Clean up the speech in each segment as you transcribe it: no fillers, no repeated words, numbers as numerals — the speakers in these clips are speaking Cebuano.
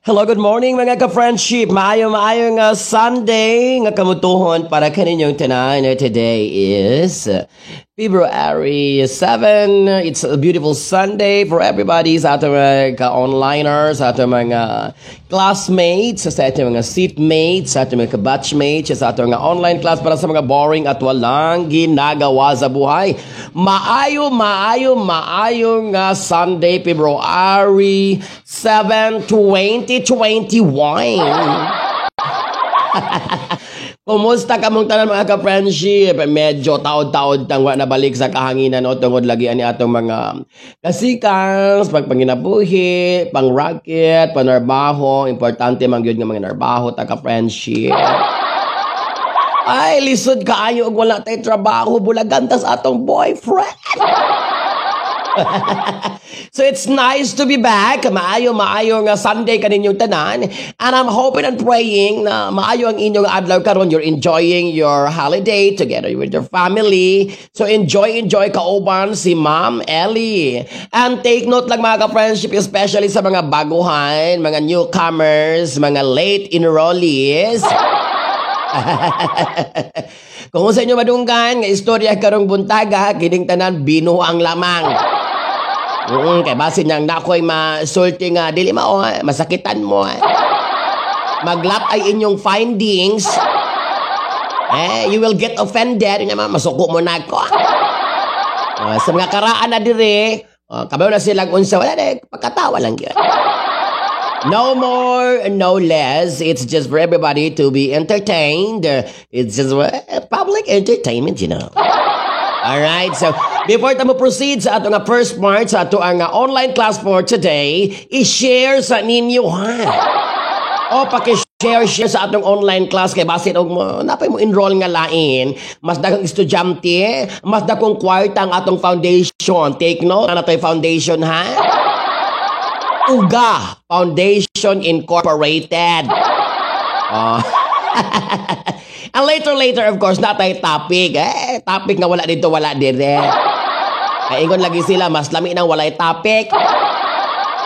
Hello, good morning, mga ka-friendship. Maayo maayo nga Sunday nga kamutuhon para kaninyong tanan. Today is February 7. It's a beautiful Sunday for everybody, sa atong mga ka-onliners, sa atong mga classmates, sa atong mga seatmates, sa atong mga ka-batchmates, sa atong mga online class, para sa mga boring at walang ginagawa sa buhay. Maayo, maayo, maayo nga Sunday, February 7, 2021. Kumusta kamong tanan, mga ka-friendship? Medyo taod-taod tang wa nabalik sa kahanginan o tungod lagi ani atong mga kasikang, pagpanginabuhi, pang-racket, panarbaho. Importante man gyud nga mga narbaho ta, ka-friendship. Ay, lisod kaayo og wala tay trabaho, bulagan tas atong boyfriend. So it's nice to be back. Maayo, maayo nga Sunday kaninyong tanan. And I'm hoping and praying na maayo ang inyong adlaw karon. You're enjoying your holiday together with your family. So enjoy, enjoy kauban si Ma'am Ellie. And take note lang, mga ka-friendship, especially sa mga baguhan, mga newcomers, mga late enrollees. Kung sa inyo madunggan nga istorya karong buntaga, kining tanan binuang lamang. Kay basin niyang nakoy masulti nga dili mao, masakitan mo. Eh. Maglap ay inyong findings. Eh, you will get offended. Nya masuko mo na ako. Sa mga karaan na dire, kabayo na silang unsa, wala na, pagkatawa lang yun. No more, no less. It's just for everybody to be entertained. It's just public entertainment. Alright, so before ta mo proceed sa ato nga first part sa ato ang online class for today, i-share sa ninyo ha. O paki-share share sa atong online class kay basin og mo napay mo enroll nga lain, mas daghang estudyante, mas dakong kwarta ang atong foundation. Take note, na to'y foundation ha. Uga Foundation Incorporated. Oh. And later, later, of course, natay topic. Eh, topic nga wala dito, wala dire. Kaya ingon lagi sila, mas lami nang walay topic.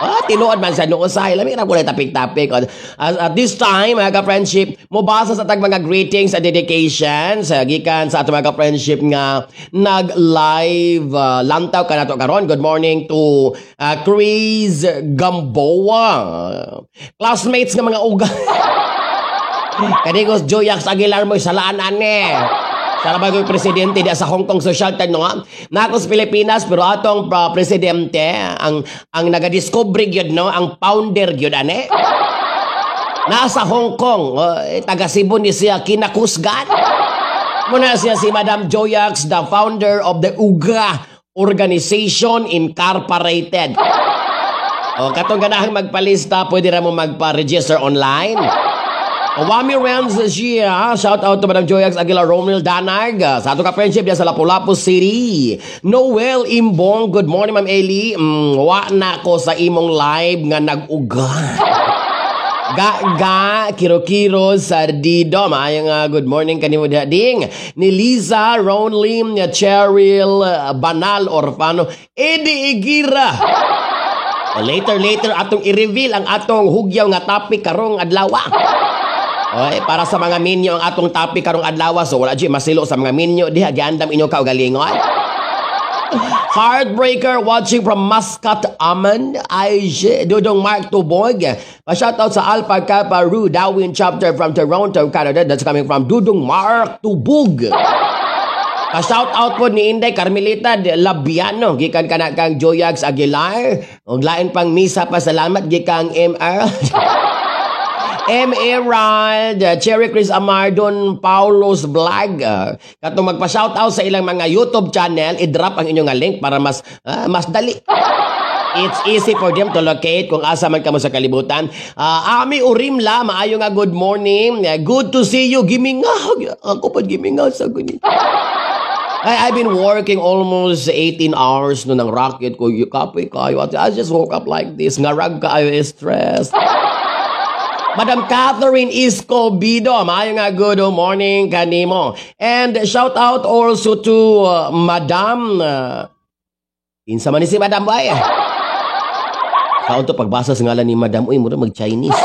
Ah, tinuod man sa nuusay. Lami nang walay topic-topic. At this time, mga ka-friendship, mobasa sa tag mga greetings and dedications gikan sa atong mga ka-friendship nga nag-live lantaw kanato karon. Good morning to Chris Gamboa. Classmates nga mga uga. Kanigos Joyax Aguilar mo salaan ane. Sa bagoy presidente diya sa Hong Kong Social Time no nga. Nako sa Pilipinas, pero atong presidente ang nagadiscover gyud no, ang founder gyud ane. Nasa Hong Kong, taga Cebu ni siya kinakusgan. Muna siya si Madam Joyax, the founder of the UGA Organization Incorporated. O katong ganahang magpalista, pwede ra mo magpa-register online. Wami Renz siya. Shout out to Madam Joyax Aguilar, Romel Danag. Sa ato ka friendship diya sa Lapu-Lapu City. Noel Imbong, good morning, Ma'am Eli. Wa na ko sa imong live nga nag-uga. Ga ga kiro kiro sardido. Maayong good morning kanimo diha ding ni Liza Ronlim, Cheryl Banal Orfano, Eddie Igira. Later, later atong i-reveal ang atong hugyaw nga topic karong adlaw. Oy, para sa mga minyo ang atong topic karong adlaw, so wala jud masilo sa mga minyo diha, giandam inyong kaugalingon. Heartbreaker watching from Muscat, Oman. Ay, Dudong Mark Tubog. Pa-shoutout sa Alpha Kappa Rho Darwin Chapter from Toronto, Canada. That's coming from Dudong Mark Tubog. Pa-shout out po ni Inday Carmelita de Labiano gikan kana kang Joyax Aguilar ug lain pang misa pasalamat gikan MR M. Erald, Cherry Chris Amar, Don Paulo's Vlog. Katong magpa-shout out sa ilang mga YouTube channel, i-drop ang inyong nga link para mas dali. It's easy for them to locate kung asa man kamo sa kalibutan. Ami Urimla, maayo nga good morning. Good to see you. Gimingaw. Ako pa gimingaw sa ganito. I've been working almost 18 hours no ng racket ko. Kapoy kayo. I just woke up like this. Ngarag kaayo stress. Madam Catherine Escobedo, maayo nga good morning kanimo. And shout out also to Madam, kinsa man ni si Madam Bay? Kaon to pagbasa sa ngalan ni Madam, uy, murag mag-Chinese.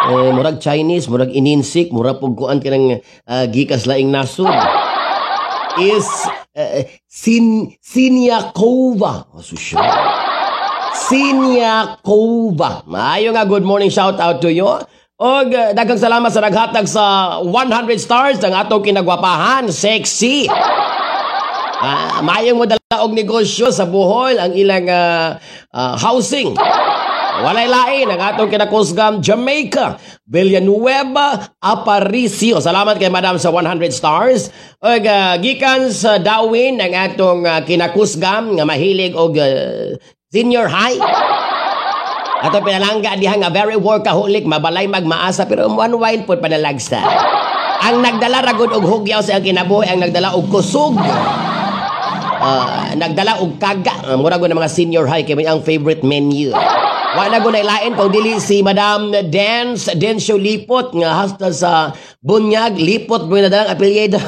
Eh, murag Chinese, murag ininsik, murag pug kuan kanang gikas laing nasod. Is Sinyakova. Oh, susya. Sinyakova. Maayo nga good morning, shout out to you. Og daghang salamat sa naghatag sa 100 stars ang atong kinagwapahan, sexy. Ah, maayong mo dala og negosyo sa Bohol ang ilang housing. Walay lain ang atong kinakusgam Jamaica, Villanueva Aparicio. Salamat kay Madam sa 100 stars. Ug gikan sa Darwin ang atong kinakusgam nga mahilig og senior high. Ato pinalangga diha nga very workaholic, mabalay magmaasa pero one wine pod panalagsa. Ang nagdala ra gud og hugyaw sa iyang kinabuhi, ang nagdala og kusog. Nagdala og kaga. Mura gud ng mga senior high kay may ang favorite menu. Wa na gud lain kung dili si Madam Dance Dencio Lipot nga hasta sa bunyag Lipot mo nadalang apelyido.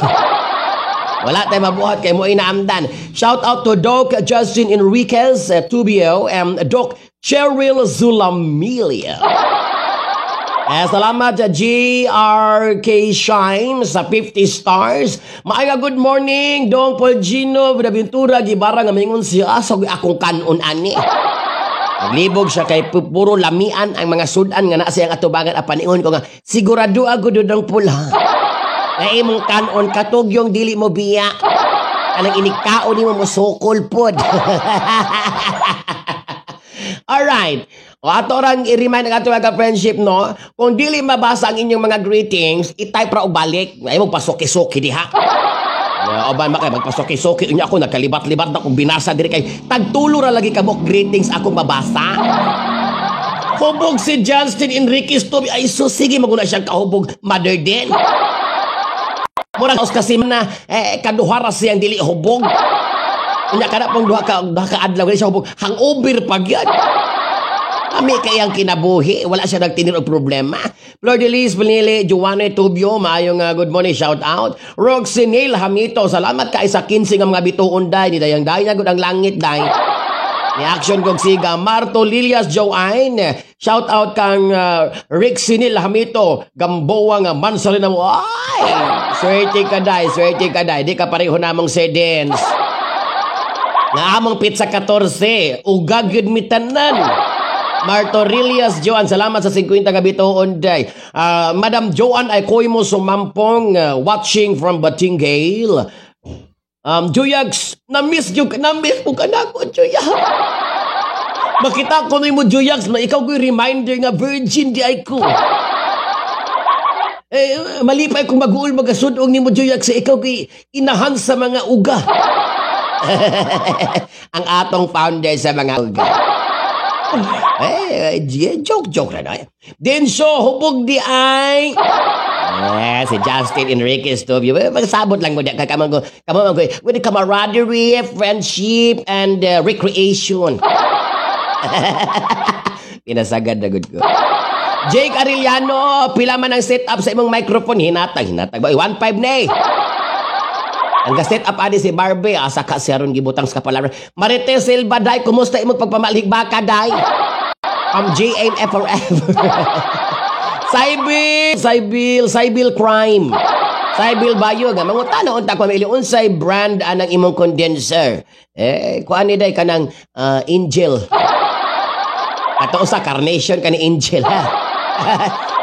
Wala tayo mabuhat kay mo inaamdan. Shout out to Doc Justin Enriquez Tubio and Doc Cheryl Zulamilia. Eh, salamat sa GRK Shine sa 50 stars. Maaga good morning, Dong Paul Gino Buenaventura Gibara nga mingon siya asa akong kanon ani. Naglibog siya kay puro lamian ang mga sudan nga naa siyang atubangan apan ingon ko nga sigurado ako Dodong Paul ha. Na imong kanon katugyong dili mo biya. Anang inikkaon nimo mosukol pod. Alright. O ato rang i-remind ang ato mga friendship, no? Kung dili mabasa ang inyong mga greetings, i-type ra og balik. Ay mo pasuki-suki diha. O ba makay magpasuki-suki unya ako nagkalibat-libat na kung binasa diri kay tagtulo ra lagi kabok greetings akong mabasa. Hubog si Justin Enriquez Tobi. Ay so sige maguna siyang kahubog mother din. Murag kasi na eh, kaduha ra siyang dili hubog. Unya kana pong duha ka adlaw dili siya hubog. Hangover pa gyud. Kami kayang kinabuhi, wala siya nagtinir og problema. Flor de Lis, Pinili, Joanne Tubio, maayong good morning, shout out. Roxy Neil Hamito, salamat kay sa 15 nga mga bituon day, ni dayang day na gud ang langit day. Ni action kog siga Marto Lilias Joanne. Shout out kang Rick Sinil Hamito, Gamboa nga mansa rin na mo. Ay, swerte ka day, swerte ka day. Di ka pareho namong sedens. Nga among pizza 14, ugag yun mi tanan. Marto Rilias Joan, salamat sa 50 gabi tuon day. Madam Joan ay koy mo sumampong watching from Batingale. Juyags, na-miss yung, na-miss mo ka na ako, Juyags. Makita ko na mo, Juyags, na ikaw ko'y reminder nga virgin di ay ko. Eh, malipay kung mag-uul magasudong ni mo, Juyags, sa ikaw ko'y inahan sa mga uga. Ang atong founder sa mga uga. Eh, joke, joke na no. Denso, hubog di ay. Eh, si Justin Enriquez to. Magsabot lang mo di. Kakamang ko, kamang ko, with the camaraderie, friendship, and recreation. Pinasagad na good ko. Jake Arellano, pila man ang set up sa imong microphone? Hinatag, hinatag ba? 1.5 na eh. Ang set up ani si Barbie, asa ka siya ron gibutang sa kapalaran. Marites Silva day, kumusta imong pagpamalig baka day? From JMF forever. Sybil, Sybil, Sybil Crime. Sybil Bayo nga mangutana unta ko maili unsay brand anang imong condenser. Eh kuan ni day kanang Angel. Ato sa Carnation kani Angel ha.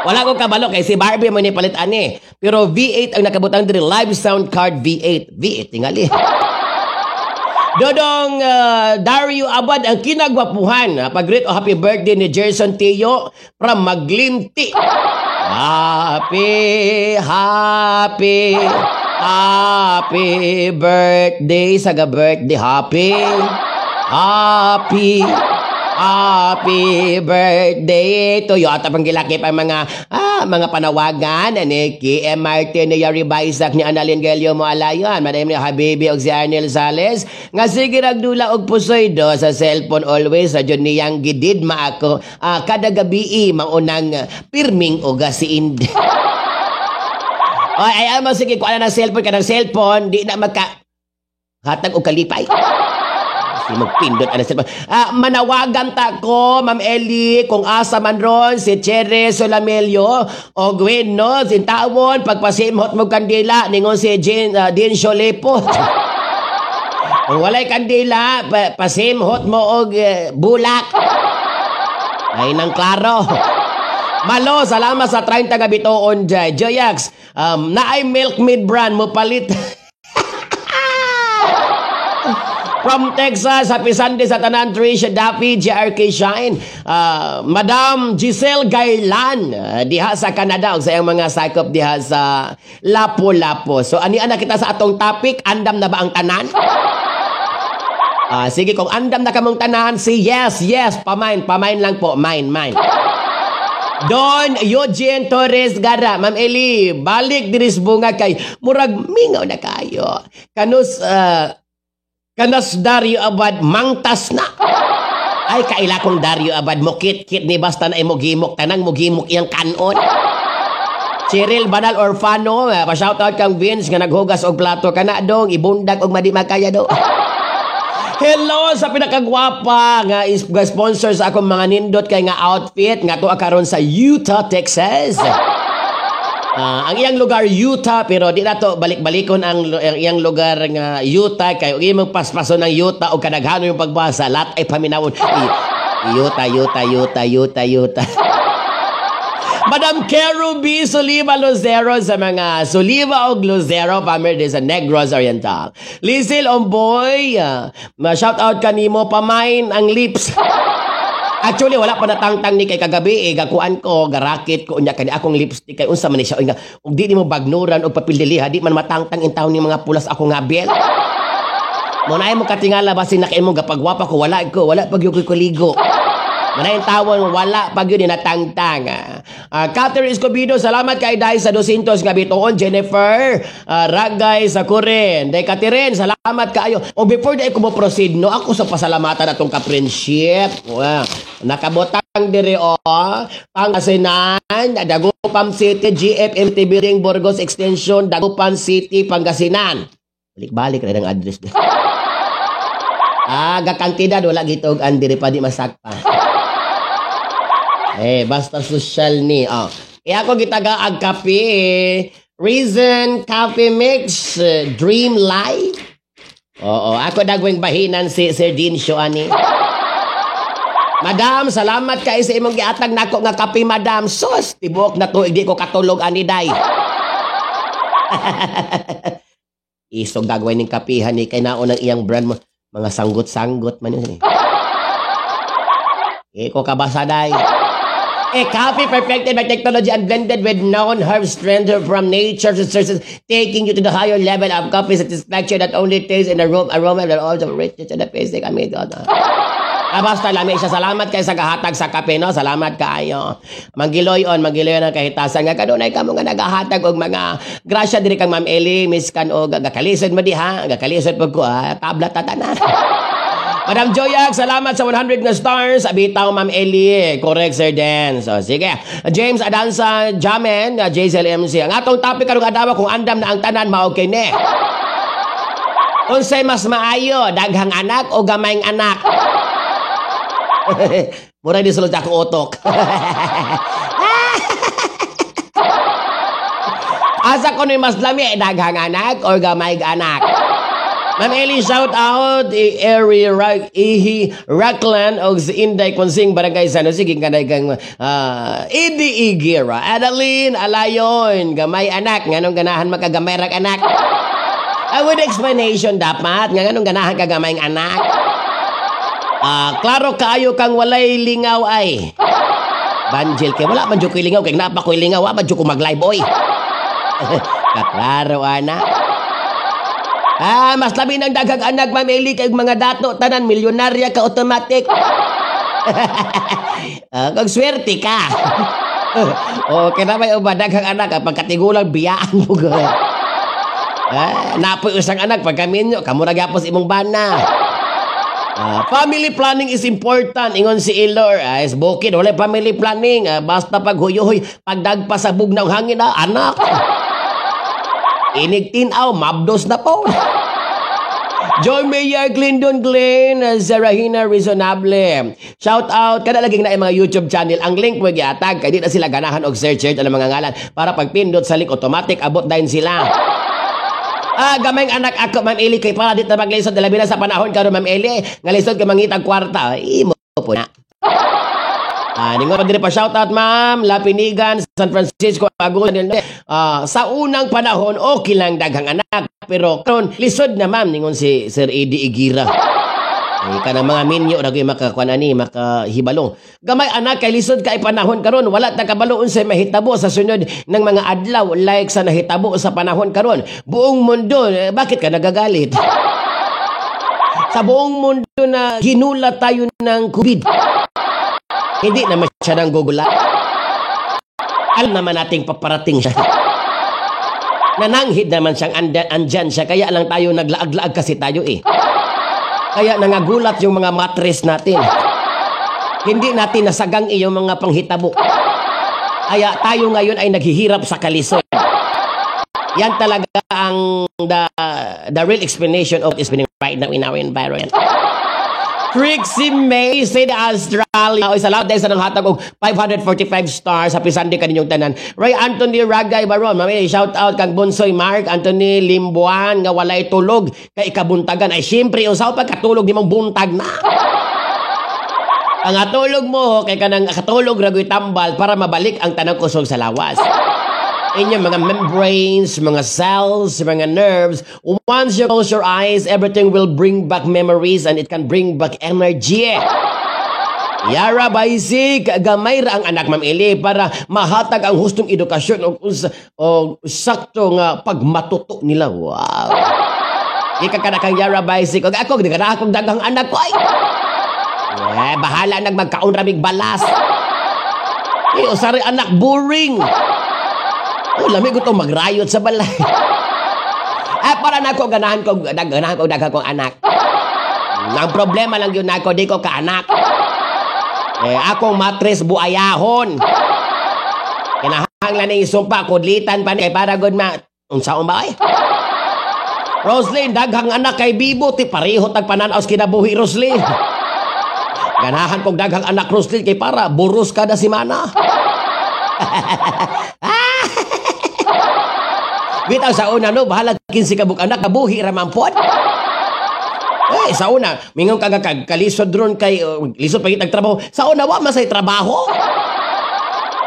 Wala ko kabalo kay si Barbie mo ni palit ani. Pero V8 ang nakabutang diri, live sound card V8. V8 tingali. Dodong Dario Abad ang kinagwapuhan. Pag-greet o happy birthday ni Gerson Tio from Maglinti. Happy, happy, happy birthday sa ga birthday. Happy, happy, happy birthday to you. At ang gilaki pa mga panawagan ni KM Martin, ni Yari Baisak, ni Annalyn Gelio mo alayon. Madam ni Habibi og si Arnel Sales. Nga sige nagdula og pusoy do sa cellphone always sa jud niyang gidid maako kada gabi maunang pirming uga si Indi. Ay, ay, mo sige kuha na ng cellphone ka ng cellphone, di na magka hatag og kalipay. Magpindot ana sa manawagan ta ko, Ma'am Ellie, kung asa man ron si Chere Solamelio o Gwen, no, sintawon pagpasimhot mo kandila, ningon si Jean, Dean Sholepo. Kung walay kandila, pasimhot mo og bulak. Ay nang klaro. Malo, salamat sa 30 nga bituon jay. Joyax, naay Milkmaid brand mo palit. From Texas, happy Sunday sa tanan, Tricia Duffy, JRK Shine, Madam Giselle Gailan, diha sa Canada, ug sa iyang mga sakop diha sa Lapu-Lapu. So, ani na kita sa atong topic, andam na ba ang tanan? Sige, kung andam na kamong tanan, si yes, yes, pamain, pamain lang po, mine, mine. Don Eugene Torres Gara, Ma'am Eli, balik diris bunga kay murag mingaw na kayo. Kanus, kanas Dario Abad, mangtas na. Ay, kaila kong Dario Abad, mo kit-kit ni basta na imogimok, tanang mogimok iyang kanon. Cyril Banal Orfano, pa-shoutout kang Vince nga naghugas og plato kana dong, ibundag og madi makaya do. Hello sa pinakagwapa nga nga sponsor sa akong mga nindot kay nga outfit nga tuwa karon sa Utah, Texas. Ang iyang lugar Utah, pero di na to balik-balikon ang iyang lugar nga Utah kay ug imong paspason ng Utah og kadaghanon yung pagbasa, lahat ay paminawon. Utah, Utah, Utah, Utah, Utah. Madam Keruby Soliva Lucero sa mga Soliva og Lucero family sa Negros Oriental. Lizelle Omboy, ma-shout out kanimo, pamain ang lips. Actually, wala pa natangtang ni kay kagabi eh, gakuan ko, garakit ko unya kani akong lipstick kay unsa man ni siya, oy nga ug di nimo bagnuran og papildiliha, di man matangtang in taon ni mga pulas ako nga bel. Mo na mo katingala basin na kay mo gapagwapa ko, wala pag ko ligo. Manay tawon wala pag yun natangtang. Catherine Escobedo, salamat kay dahil sa 200 nga bituon. Jennifer, Ragay sa Kuren. Day Catherine, salamat kaayo. O before day ko mo proceed, no, ako sa pasalamatan atong ka-friendship. Wow. Nakabotang dire o Pangasinan, Dagupan City, GFMT Building, Burgos Extension, Dagupan City, Pangasinan. Balik-balik na ang address. Gakantidad wala gitog an dire pa di masakpa. Eh, basta social ni. Oh. E ako gitaga ag kape. Reason Coffee Mix, Dream Life. Oo, ako dagwing bahinan si Sir Dean ani. Madam, salamat kay sa imong giatag nako nga kape, madam. Sus, tibuok na tuig di ko katulog ani day. Isog dagway ning kapihan ni kay naon ang iyang brand mo. Mga sanggot-sanggot man yun. Eh, ko kabasa day. A coffee perfected by technology and blended with known herb strength from nature sources, taking you to the higher level of coffee satisfaction that only tastes in the room aroma but also richness and the basic amigo. Basta lami siya. Salamat kay sa gahatag sa kape, no? Salamat kaayo. Manggiloy on, manggiloy ang kahitasan nga kanunay kamo nga nagahatag og mga grasya diri kang Ma'am Eli, Miss kan og gakalisod mo diha, gakalisod pud ko ha, tabla tatanan. Madam Joyak, salamat sa 100 nga stars. Abitaw, Ma'am Eli. Correct, Sir Dan. So, sige. James Adansa, Jamen, JZLMC. Ang atong topic karong adlaw, kung andam na ang tanan, mao kini. Unsay mas maayo, daghang anak o gamayng anak? Mura di sulod akong utok. Asa ko ni mas lami, daghang anak o gamayng anak? Ma'am Eli, shout out Eri Ihi Rackland og si Inday Konsing Barangay San Jose gikan kang Idi Igira. Adeline Alayon, gamay anak nganong ganahan makagamay rag anak? With explanation dapat nga nganong ganahan ka gamayng anak. Klaro kaayo kang walay lingaw ay. Banjil kay wala man jud koy lingaw kay napa koy lingaw, wa man jud ko mag-live oy. Kaklaro ana. Mas labi ng daghang anak, Ma'am Eli, kay mga dato tanan milyonarya ka automatic. Kung swerte ka. O kaya may uba daghang anak pagkatigulang biyaan mo ko. Napoy usang anak pagkaminyo kamo ra gyapon sa imong bana. Family planning is important ingon si Ilor. Is bukid wala family planning, basta paghuyohoy pagdagpa sa bugnaw hangin anak. Inig tinaw, mabdos na po. Joy Mayor Glendon Glenn Zerahina Reasonable. Shout out kada laging na mga YouTube channel. Ang link mo giatag kay di na sila ganahan og search search ang mga ngalan para pag pindot sa link, automatic abot dayon sila. Gamay anak ako, Ma'am Eli, kay para di ta maglisod, labi na sa panahon karon, Ma'am Eli, nga lisod ka mangitag kwarta. Imo po na. Ningon pa diri pa, shout out, Ma'am Lapinigan, San Francisco Agusan del Norte. Sa unang panahon okay lang daghang anak, pero karon lisod na, ma'am, ningon si Sir Eddie Igira. Ay, kanang mga minyo ra gyud makakuan ani, makahibalo. Gamay anak kay lisod kay panahon karon, wala ta kabalo unsay mahitabo sa sunod ng mga adlaw, like sa nahitabo sa panahon karon. Buong mundo, eh, bakit ka nagagalit? Sa buong mundo na ginulat tayo ng COVID. Hindi naman siya nang gugula. Alam naman nating paparating siya. Nananghid naman siyang andyan siya. Kaya lang tayo naglaag-laag kasi tayo eh. Kaya nangagulat yung mga mattress natin. Hindi natin nasagang iyong mga panghitabo. Kaya tayo ngayon ay naghihirap sa kalisod. Yan talaga ang the real explanation of is happening right now in our environment. Trixie May sa Australia. Oy, salamat dahil sa nang hatag og 545 stars. Happy Sunday kaninyong tanan. Ray Anthony Ragay Baron, mami, shout out kang Bonsoy Mark Anthony Limbuan nga walay tulog kay ikabuntagan. Ay syempre, usaw pagkatulog di mong buntag na. Ang atulog mo kay kanang katulog ra gyud tambal para mabalik ang tanang kusog sa lawas. Inyong mga membranes, mga cells, mga nerves. Once you close your eyes, everything will bring back memories and it can bring back energy. Yara Baisik, gamay ra ang anak, Ma'am Eli, para mahatag ang hustong edukasyon o sakto nga pagmatuto nila. Wow. Ika ka na kang Yara Baisik. Og ako, di ka na akong daghang anak ko. Ay. Eh, bahala nag magkaon ramig balas. Eh, usari anak boring. Oh, lami ko to magrayot sa balay. Eh, para na ako ganahan ko daghang kong anak. Ang problema lang yun nako, di ko kaanak. Eh, akong mattress buayahon. Kinahanglan ni isumpa, kudlitan pa ni kay para gud ma unsaon ba ay? Roslyn, daghang anak kay Bibo, ti pareho tag pananaw sa kinabuhi, Roslyn. Ganahan kog daghang anak, Roslyn, kay para buros kada semana. Bitaw sa una no, bahala 15 ka buk anak, kabuhi ra man pod. Eh, sa una, mingon ka kag kalisod ron kay lisod pa kitag trabaho. Sa una wa man say trabaho.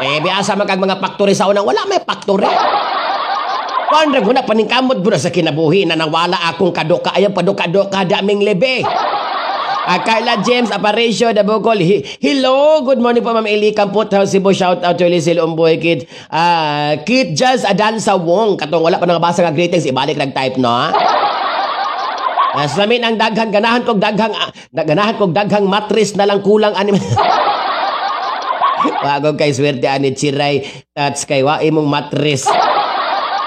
Eh, biasa man kag mga factory sa una, wala may factory. Kuan ra guna paningkamot bro sa kinabuhi na nawala akong kaduka, ayaw paduka-duka daming lebe. Carla James Aparicio the Bukol. Hello, good morning po, Ma'am Eli Campot House Cebu. Shout out to Elise Umboy Kit. Kit Jazz Adansa Wong. Katong wala pa nangabasa nga greetings, ibalik nag-type no. Salamin ang daghang ganahan kog daghang mattress na lang kulang ani. Wagong kay swerte ani Chiray Tats kay wa imong mattress.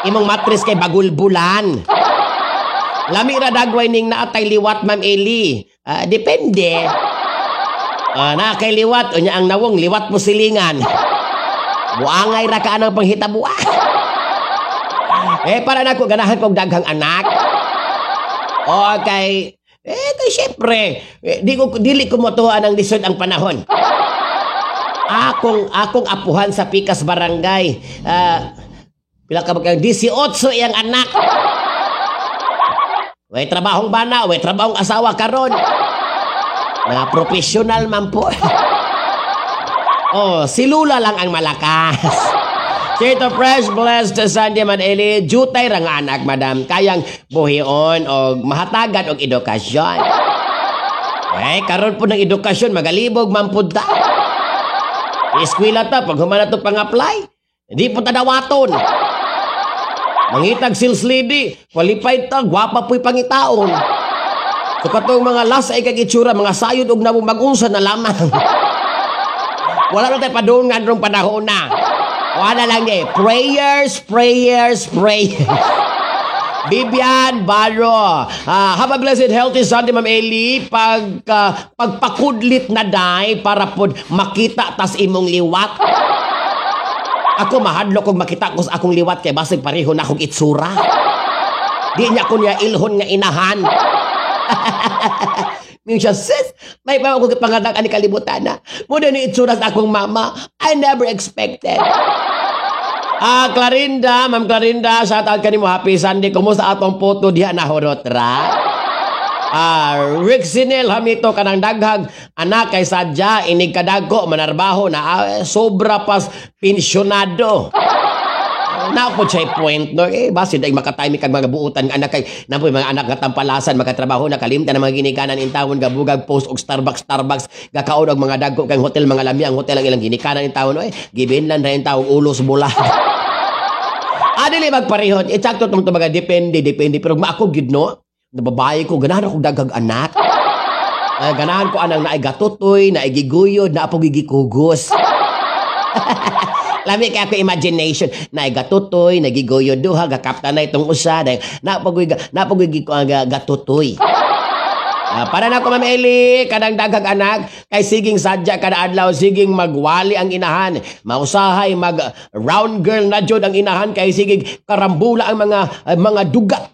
Imong mattress kay bagulbulan. Lami ra dagway ning naatay liwat, Ma'am Eli. Depende. Na kay liwat unya ang nawong liwat mo silingan. Buangay ra ka anang panghitabo. Eh, para nako ganahan kog daghang anak. O kay eh kay syempre, eh, di ko dili ko motuo ang lisod ang panahon. Akong apuhan sa Pikas Barangay. Pila ka ba 18 iyang anak. Way trabahong bana, way trabahong asawa karon. Mga professional man po. Oh, si Lula lang ang malakas. Chito Fresh, blessed Sunday man Eli. Jutay ra nga anak, madam. Kayang buhion og mahatagan og edukasyon. Eh, karon po ng edukasyon, magalibog man pud ta. Eskwela ta, pag humana to pang-apply, hindi po ta dawaton. Mangitag sales lady, qualified ta, gwapa po'y pangitaon. So katong mga last ay kag itsura, mga sayod og namo mag-unsa na lamang. Wala na tayo padungan rong panahon na. Wala lang eh. Prayers, prayers, prayers. Bibian Barro. Have a blessed, healthy Sunday, Ma'am Eli. Pagpakudlit na day para pod makita tas imong liwat. Ako mahadlok kog makita ko sa akong liwat kay basig pareho na akong itsura. Di niya ko niya ilhon nga inahan. Mingon siya, "Sis, may pa ako panganak ani kalibutan na. Mao ni itsura sa akong mama. I never expected." Ah, Clarinda, Ma'am Clarinda, shout out kanimo, happy Sunday. Kumusta atong puto diha, nahurot ra? Ah, Rick Sinel Hamito, kanang daghag anak kay sadya inig kadagko manarbaho na, sobra pas pensyonado. Na po siya point, no, eh basi dai makatime kag mga buutan nga anak kay napoy mga anak nga tampalasan, makatrabaho na, kalimtan ang mga ginikanan in tawon, gabugag post og Starbucks Starbucks, gakaon og mga dagko kang hotel, mga lami ang hotel ang ilang ginikanan in tawon, oy gibinlan ra in tawon ulos bola. Ah, dili magparehon. Eksakto tong tumaga, depende, depende. Pero maako gid, no, na babae ko, ganahan ako daghag anak. Ah, ganahan ko anang naay gatutoy, naay giguyod, naa poy gikugos. Lami kay ako imagination. Naay gatutoy, nagiguyod duha, gakapta na itong usa, napagoy gatutoy. Ah, para na ako, Ma'am Eli, kanang daghag anak, kay siging sadya kada adlaw, siging magwali ang inahan. Mausahay mag round girl na jud ang inahan kay siging karambula ang mga duga.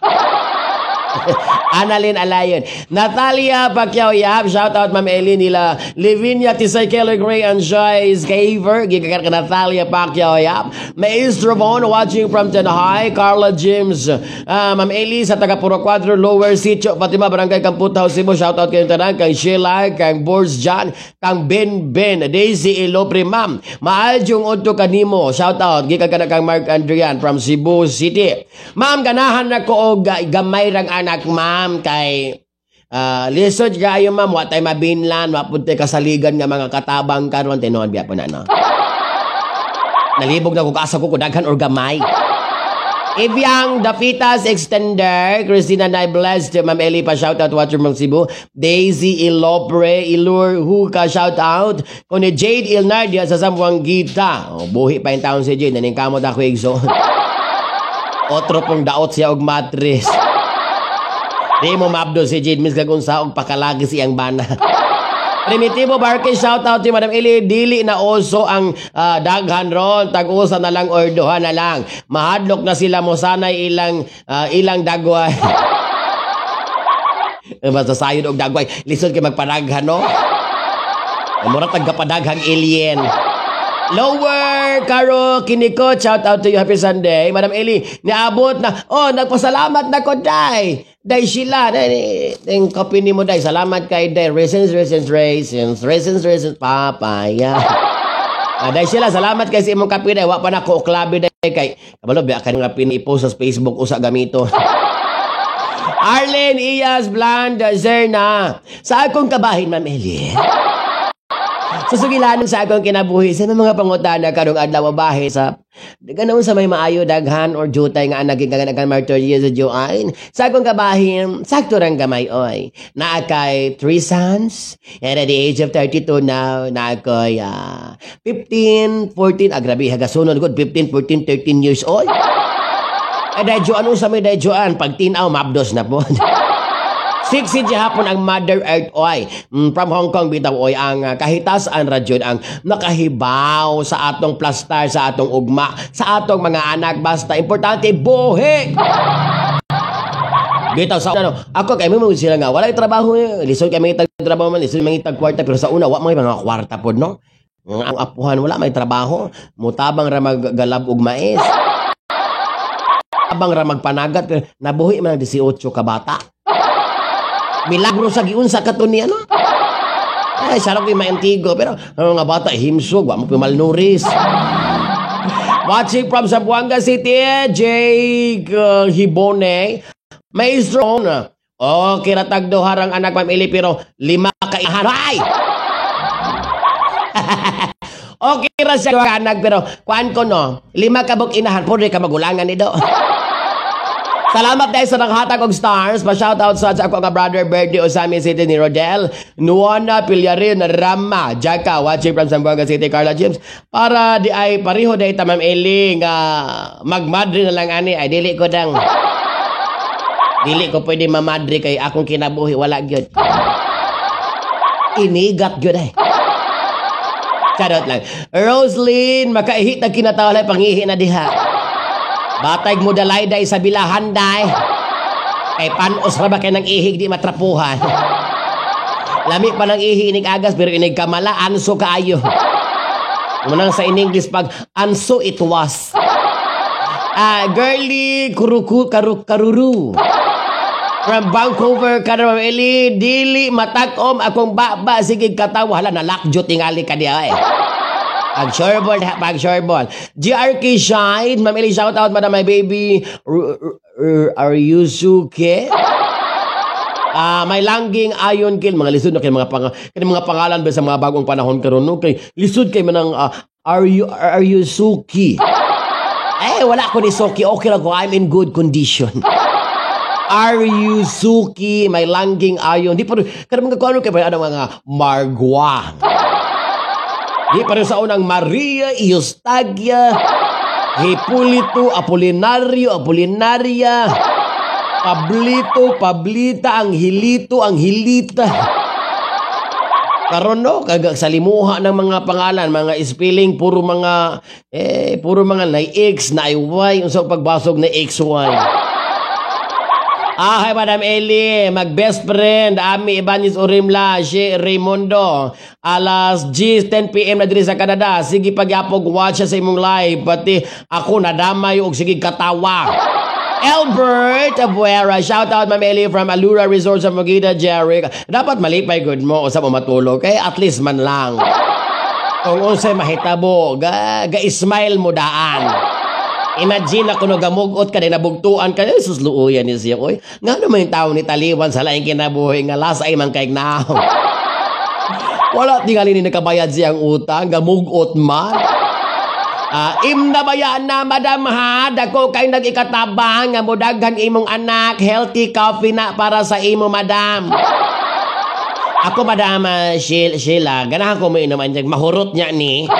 Annalyn Alayon. Natalia Pacquiao Yap, shout out, Ma'am Eli nila. Livinia Tisay Keller Gray and Joyce Gaver, gigagar ka Natalia Pacquiao Yap. Maestro Von watching from Tanay, Carla James. Ma'am Eli sa taga Puro 4 Lower Sitio, Fatima Barangay Kamputhaw, Cebu, shout out kayong tanan kang Sheila, kang Boris John, kang Ben Ben, Daisy Ilopre, ma'am. Maaljong udto kanimo, shout out gikan ka na kang Mark Andrian from Cebu City. Ma'am, ganahan na ko og gamay rang anak, ma'am, kay lisod kayo, ma'am, wa tay mabinlan, wa pud tay kasaligan nga mga katabang karon, tinuod biya po na, no. Nalibog na ko kaasa ko kung daghan or gamay. Ibyang Dapitas Extender, Christina Nay Blessed, Ma'am Eli pa shout out watcher from Cebu, Daisy Ilopre, Ilur Huka shout out, kundi Jade Ilnardia sa Zamboanguita. Oh, buhi pa yung taon si Jade, naning kamot ako igso. Otro pong daot siya og matris. Di mo mabdo si Jade, mis kag unsa og pakalagi siyang bana. Primitivo Barkey, shout out si Madam Eli, dili na oso ang daghan ron, tag-usa na lang or duha na lang. Mahadlok na sila mo sanay ilang dagway. Eh, basta sayod og dagway, lisod kay magpadaghan, no? Mura tag kapadaghang alien. Lower Caro Kiniko, shout out to you, happy Sunday. Madam Eli, niabot na. Oh, nagpasalamat na ko, day. Day sila, day, yung kape ni mo, day. Salamat kay day. Raisins, raisins, raisins, raisins, raisins, papaya. Ah, day sila, salamat kay sa imong kape, day. Wa pa na ko klabe, day kay. Kabalo biya ka nga pini-post sa Facebook usa gamito. Arlene Iyas Bland Zerna. Sa akong kabahin, Ma'am Eli. Sa sugilanon sa akong kinabuhi, sa mga pangutana karong adlaw bahe sa ganaon sa may maayo, daghan or jutay nga anak gikan kan martyrya sa Joanne. Sa akong kabahin, sakto rang gamay oy. Naa kay three sons and at the age of 32 now, naa koy 15, 14, ah, grabe, hagasunod gud, 15, 14, 13 years old. Ay, dahil ano sa may dahil Joanne, pag tinaw, mabdos na po. Sexy hapon ang Mother Earth oy. From Hong Kong bitaw oy ang kahitasan ra jud ang nakahibaw sa atong plastar, sa atong ugma, sa atong mga anak, basta importante buhi. Bitaw sa ano, ako kay mo sila nga walay trabaho eh. Lisod kay mangitag trabaho man, lisod mangitag kwarta, pero sa una wa may mga kwarta pod, no. Ang apuhan wala may trabaho, mutabang ra maggalab og mais. Tabang ra magpanagat pero nabuhi man ang 18 ka bata. Milagro sa giunsa ka to niya, no? Ay, sarap yung maantigo. Pero ang mga bata, himsog, wa mo pa malnuris. Watching from Zamboanga City, Jake Hibone. Maestro, okay, ratag duha rang anak, Ma'am Eli, pero lima ka inahan. Ay! Okay ra siya ka anak, pero kuan ko, no, lima ka buk inahan, pwede ka magulangan ni do. Salamat dahil sa naghatag og stars. Pa-shoutout sa ako nga brother Birdie Osami City ni Rodel. Nuana Pilyarin Rama. Jaka watching from Zamboanga City, Carla James. Para di ay pareho dahil ta, Ma'am Eli, nga magmadre na lang ani ay dili ko dang. Dili ko pwede mamadre kay akong kinabuhi wala gyud. Inigat gyud ay. Charot lang. Roslyn, makaihi na kinatawalay pangihi na diha. Batay mo dalay day sa bilahan day. Kay panos ra ba kay nang ihig di matrapuhan. Lami pa ng ihi inig agas pero inig kamala anso kaayo. Munang sa in English pag anso it was. Ah, girly kuruku karu karuru. From Vancouver, Canada, Eli, dili matakom akong baba, sige katawa, hala nalakjo tingali ka diha eh. Pag sureball, ha, pag sureball. GRK Shine, Ma'am Eli, shout out, Madam, my baby, Aryusuke. Ah, may langging ayon kil mga lisod na kay mga kani mga pangalan ba sa mga bagong panahon karon, no, kay lisod kay manang Aryusuki. Eh, wala ko ni Suki. Okay lang ko. I'm in good condition. Aryusuki, may langging ayon. Di pa rin, kada mga kuano kay ano mga Margua. Di pa rin sa unang Maria, Eustagia, Hipolito, Apolinario, Apolinaria, Pablito, Pablita, Angelito, Angelita. Karon no, kag sa limuha ng mga pangalan, mga spelling puro mga na X, na Y, unsa pagbasog na XY. Ah, hi Madam Eli, mag best friend Ami Ibanez Orimla, si Raimundo. Alas 10 PM na diri sa Canada. Sige pagyapog watch sa imong live pati ako nadamay og sige katawa. Albert Abuera, shout out Ma'am Eli from Alura Resort sa Mogida, Jeric. Dapat malipay good mo usa mo matulog kay at least man lang. Kung unsay mahitabo, ga smile mo daan. Imagine ako no gamugot ka din nabugtuan ka, sus luoyan ni siya oy. Ngano man yung tao ni taliwan sa laing kinabuhi nga las ay man kay naong. Wala tingali ni nakabayad siyang utang, gamugot man. Ah, im na bayaan na, madam ha, dako kay nag-ikatabang nga modaghan imong anak, healthy coffee na para sa imo, madam. Ako, madam Sheila, ganahan ko mo inom anjag, mahurot niya ni.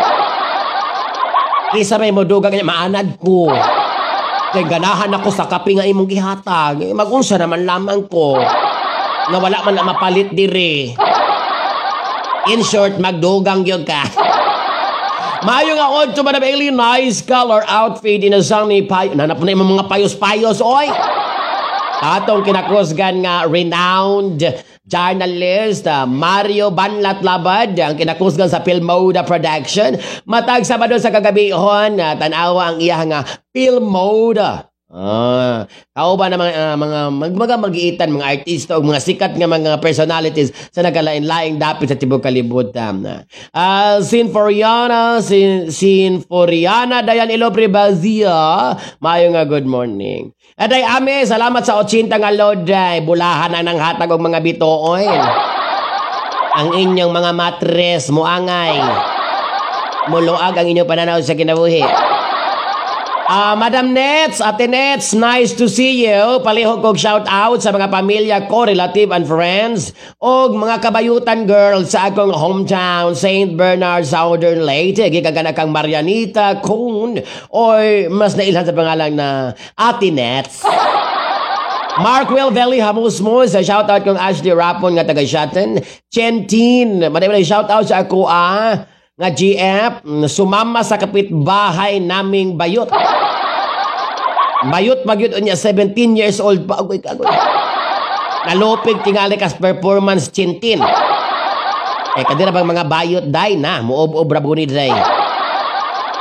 Kisa may modugang niya, maanad ko. Kay ganahan ako sa kape nga imong gihatag. Eh, magunsa naman lamang ko. Nga wala man na mapalit diri. In short, magdugang gyud ka. Maayo nga odto, Madam Eli, nice color outfit in a song ni Payo. Nanap na imong mga payos-payos, oy! Atong kinakusgan nga renowned journalist Mario Banlat Labad ang kinakusgan sa Filmoda Production. Matag Sabado sa kagabihon, tan-awa ang iya nga Filmoda. Ah, kauban na mga mga magiitan mga artista o mga sikat nga mga personalities sa nagkalain-laing dapit sa tibok kalibutan. Ah, Sinforiana, Sinforiana Dayan Ilopre Bazia, maayo nga good morning. Aday ame, salamat sa 80 nga load ay bulahan na ng hatag og mga bituoy. Ang inyong mga matres moangay. Muluag ang inyong pananaw sa kinabuhi. Ah, Madam Nets, Ate Nets, nice to see you. Palihog kog shout out sa mga pamilya ko, relative and friends, og mga kabayutan girls sa akong hometown, St. Bernard, Southern Leyte. Gikan kang Marianita Kuhn, or mas nailhan sa pangalan na Ate Nets. Mark Will Valley Hamusmos, shout out kong Ashley Rapon nga taga Shatten. Chentin, madami shout out sa ako nga GF, sumama sa kapitbahay naming bayot. Bayot magyud unya 17 years old pa agoy kagoy. Nalupig tingali kas performance Chintin. Eh kadira bang mga bayot day na muob-ob ra guni day.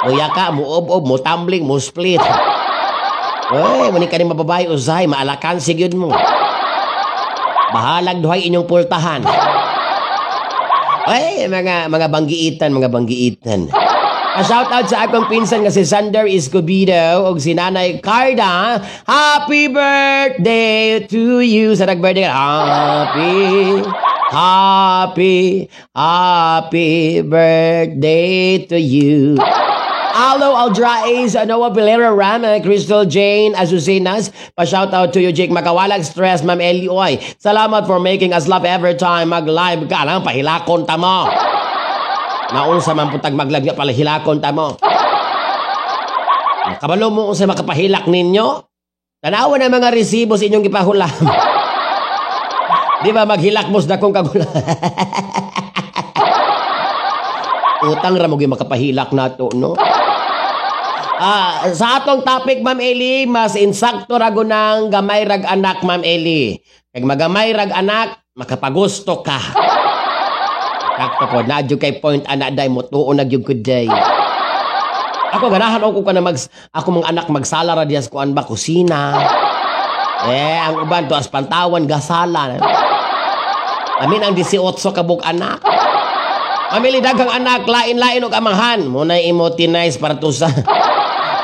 Muya ka, muob-ob, mo tumbling, mo split. Oy, muni kani mababay usay, maalakan gyud mo. Bahalag duhay inyong pultahan. Ay, mga banggiitan, mga banggiitan. A shout out sa akong pinsan nga si Sander Escobedo ug si Nanay Carda. Happy birthday to you. Sa nag-birthday, happy, happy, happy birthday to you. Alo Aldraes, Noah Pilera Rama, Crystal Jane Azucenas. Pa-shout out to you, Jake Makawalag Stress, Ma'am Eli Oy. Salamat for making us laugh every time mag-live ka. Alam, pahilakon ta mo. Naunsa man putag mag-live nga pala hilakon ta mo. Kabalo mo unsa makapahilak ninyo? Tanawa na mga resibo sa inyong gipahulam. Di ba maghilak mo sa dakong kagulan? Utang ra mo gyud makapahilak nato, no? Ah, sa atong topic, Ma'am Eli, mas insakto ra ng gamay rag anak, Ma'am Eli. Kag magamay rag anak, makapagusto ka. Sakto po, na kay point ana day mo tuon na gyud ko day. Ako ganahan ako ka na mag ako mga anak magsala ra diya sa kuan ba, kusina. Eh, ang uban to as pantawan gasala. Amin ang 18 ka buk anak. Mamili daghang anak, lain-lain og amahan. Muna imo tinay para to sa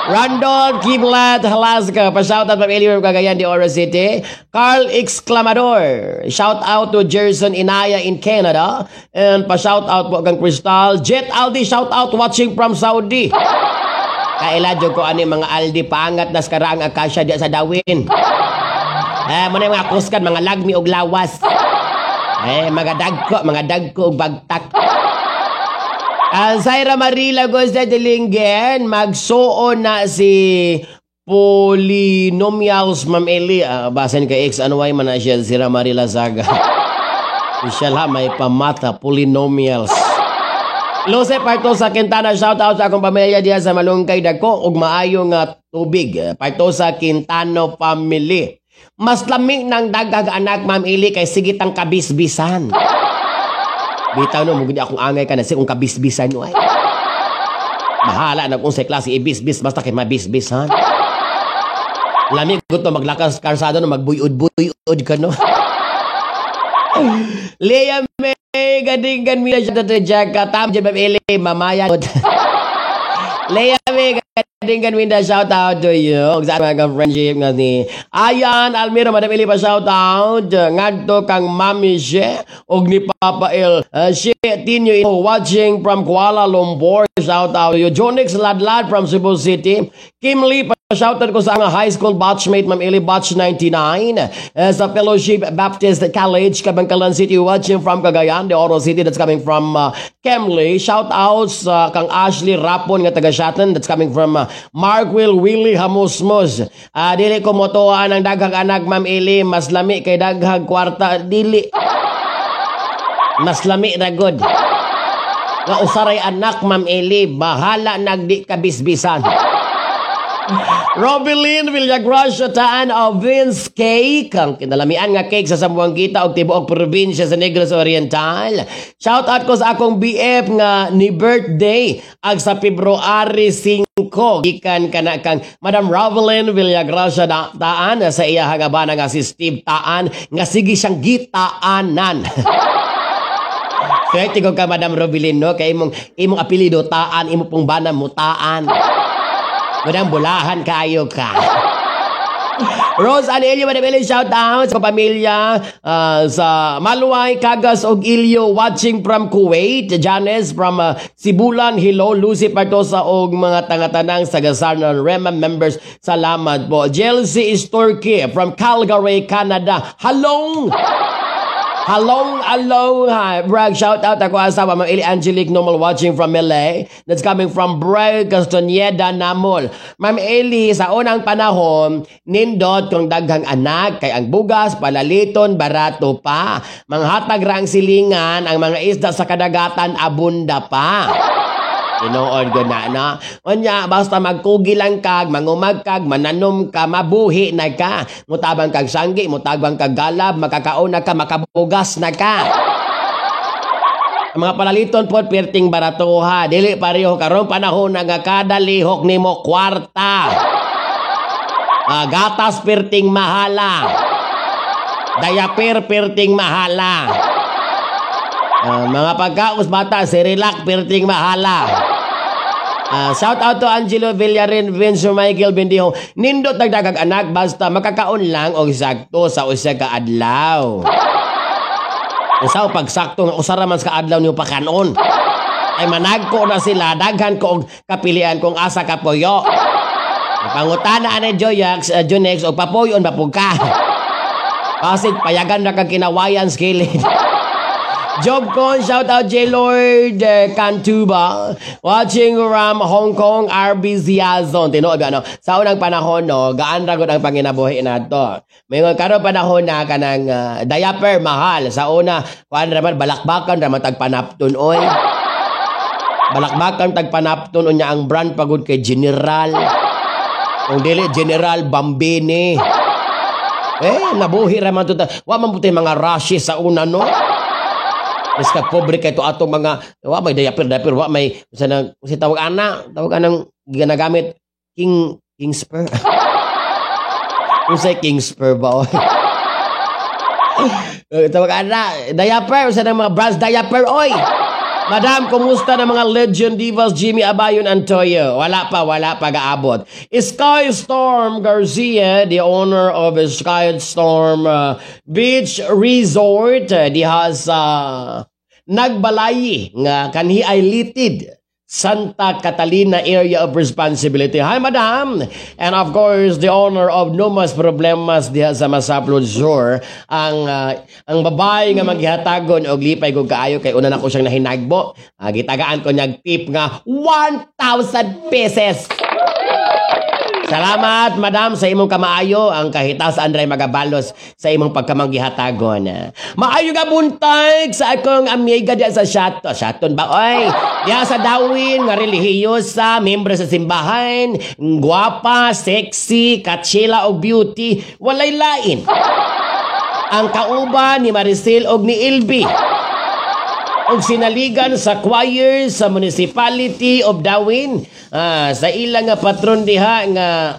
Randolph Kiblat Halaska. Pa-shoutout, Ma'am Eli, from Cagayan de Oro City. Carl Exclamador. Shout out to Jerson Inaya in Canada. And pa-shout out po kang Crystal. Jet Aldi, shout out, watching from Saudi. Kaila jud ko ani mga Aldi, paangat nas karaang akasya diya sa Dawin. Eh, muna yung mga kuskan, mga lagmi og lawas. Eh, mga dagko og bagtak. Ang Zaira Marila Gosta de Lingen, magsuo na si polynomials, Ma'am Eli. Basin kay X, ano ay man na siya, si Marila Saga. Siya lang may pamata, polynomials. Luce Partosa Quintana, shout out sa akong pamilya diya sa Malungkay Dako ug maayo nga tubig. Partosa Quintano family. Mas lami ng daghag anak, Ma'am Eli, kay sige tang kabisbisan. Bitaw no, mugudi akong angay ka na kung kabisbisan no ay. Bahala na kung sa klase ibisbis basta kay mabisbisan. Lami ko to maglakas karsada no, magbuyod-buyod ka no. Leah May, gadinggan mi na siya to Jack. Tam dyan, Ma'am Eli, mamaya. Leah May, gadinggan mi na, shout out to you. Sa mga friendship nga ni Ayan, Almiro, Madam Eli pa shout out. Ngadto kang Mami She og ni Papa El. She Tinyo watching from Kuala Lumpur. Shout out to you. Jonix Ladlad from Cebu City. Kim Lee, shoutout ko sa mga high school batchmate, Ma'am Eli, batch 99. Sa Fellowship Baptist College, Kabankalan City, watching from Cagayan de Oro City. That's coming from Kemley. Shout out sa kang Ashley Rapon nga taga Shatan. That's coming from Mark Will Willie Hamusmos. Dili ko motoan ang daghang anak, Ma'am Eli. Mas lami kay daghang kwarta. Dili. Mas lami ra gud. Nga usaray anak, Ma'am Eli, bahala nagdi kabisbisan. Robilin Villagracia Taan of Vince Cake, ang kinalamian nga cake sa Zamboanguita og tibuok probinsya sa Negros Oriental. Shout out ko sa akong BF nga ni birthday ag sa February 5, gikan kana kang Madam Rovelyn Villagracia Taan sa iya nga bana nga si Steve Taan nga sige siyang gitaanan. Swerte ko ka, Madam Robilin, no, kay imong imong apelyido Taan, imo pong bana mo Taan. Madam, bulahan kayo ka. Rose Anelio, Madam Eli, shout out sa pamilya sa Maluay, Cagas og Ilyo, watching from Kuwait. Janes from Sibulan, hello. Lucy Partosa og mga tangatanang sa Gasarnan Rema members, salamat po. Jelsi is Turkey from Calgary, Canada. Halong! Halong aloha. Brag, shout out ako asawa, Ma'am Eli Angelique Normal, watching from LA. That's coming from Brag Castañeda Namol. Ma'am Eli, sa unang panahon, nindot kung daghang anak, kay ang bugas, palaliton, barato pa. Manghatag ra ang silingan, ang mga isda sa kadagatan, abunda pa. Tinuod ko na, no? Unya, basta magkugi lang kag, mangumag kag, mananom ka, mabuhi na ka. Mutabang kag sanggi, mutabang kag galab, makakaon na ka, makabugas na ka. Ang mga palaliton po, perting baratuha. Dili pareho karon panahon na nga kada lihok nimo kwarta. Gatas perting mahala. Diaper perting mahala. Mga pagkaos bata, Cerelac perting mahala. Shout out to Angelo Villarin, Vince Michael Bendijo. Nindot nagdagag anak basta makakaon lang og sakto sa usa ka adlaw. Usaw pag sakto nga usa ra man sa adlaw niyo pakanon. Ay managko na sila, daghan ko og kapilian kung asa ka puyo. Pangutana ani Joyax, Junex og papuyon ba pug ka. Pasig payagan ra kag kinawayan sa kilid. Job Con, shout out J Lord Cantuba, watching from Hong Kong, RB Ziazon. Tinuod ba, no? Sa unang panahon, no, gaan ra gud ang panginabuhi nato. May mga karon panahon na kanang diaper mahal. Sa una, kuan ra man, balakbakan ra man tag panapton oy. Balakbakan tag panapton, unya ang brand pagod kay General. Kung dili General, Bambini. Eh, nabuhi ra man to. Wa man puti mga rashes sa una, no? Mas ka pobre kay to atong mga wa may diaper diaper, wa may sa na si tawag ana, tawag anang ginagamit, King King Spur. Unsay King Spur ba, oy? Eh, tawag ana, diaper, usa ng mga brands diaper, oy. Madam, kumusta na mga Legend Divas Jimmy Abayon Antoyo? Wala pa, wala pa gaabot. Sky Storm Garcia, the owner of Sky Storm Beach Resort, diha sa Nagbalayi nga kanhi ay Litid, Santa Catalina Area of Responsibility. Hi, Madam! And of course, the owner of Numas Problemas diha sa Masaplod Shore, ang babae nga maghihatagon og lipay ko kaayo kay una na ko siyang nahinagbo. Gitagaan ko niyag tip nga 1,000 pesos. Salamat, Madam, sa imong kamaayo. Ang kahitas Andray magabalos sa imong pagkamanggihatagon. Maayo nga buntag sa akong amiga diya sa Shato. Shaton ba, oy? Diya sa Dawin, nga relihiyosa, membro sa simbahan, gwapa, sexy, katsila og beauty, walay lain. Ang kauban ni Maricel og ni Ilby og sinaligan sa choir sa Municipality of Dawin, sa ilang nga patron diha nga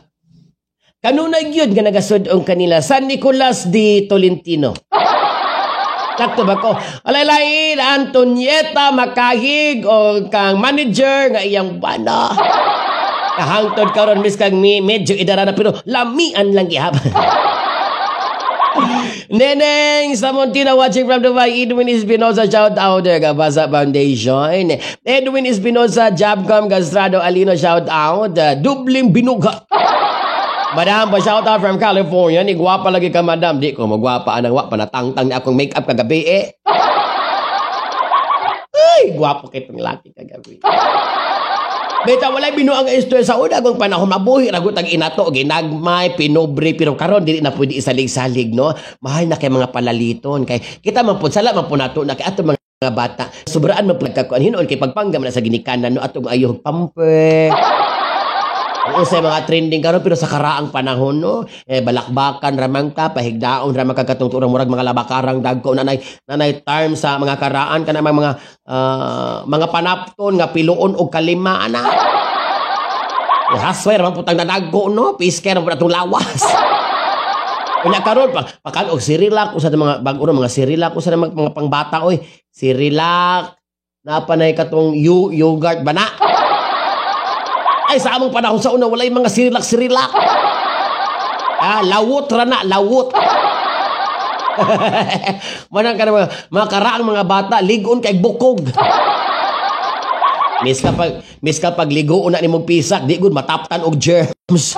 kanunay gyud nga nagasud-ong kanila, San Nicolas de Tolentino. Sakto ba ko? Alay-lain, Antonieta Makahig o kang manager nga iyang bana. Kahangtod karon mis kang mi, medyo idara na pero lamian lang gihapon. Neneng Samontina watching from Dubai. Edwin Espinosa, shout out there. Gabasa Foundation. Edwin Espinosa, Jabcom Gastrado Alino, shout out. Dubling binuga. Madam, pa shout out from California. Ni gwapa lagi ka, Madam. Di ko magwapa anang wa panatangtang ni akong makeup kagabi eh. Ay, gwapo kay itong laki kagabi. Beta walay binuang istorya sa una kung panahon mabuhi ra gud tag inato ginagmay pinobre, pero karon dili na pwede isalig-salig, no? Mahal na kay mga palaliton kay kita man pud, sala man pud nato na kay ato mga bata sobraan man pud kakuan hinuon kay pagpanggam na sa ginikanan, no? Atong ayo pamper. Oo, sa mga trending karon, pero sa karaang panahon, no, eh, balakbakan ramang ka, pahigdaon ramang ka, katong turang murag mga labakarang dagko, nanay term sa mga karaan kana mga panapton nga piluon og kalima ana. Hasway ramang putang dadagko, no, piske ramang atong lawas. Unya karon pa pakan og Cerelac, usa mga bag-o mga Cerelac, usa mga pangbata, oy. Cerelac napa nay katong yogurt ba na? Ay, sa among panahon sa una, walay mga Cerelac-Cerelac. Ah, lawot ra na, lawot. Manang ka na mga karaang mga bata, ligon kay bukog. Miska pag ligo na nimong pisak, di gud mataptan og germs.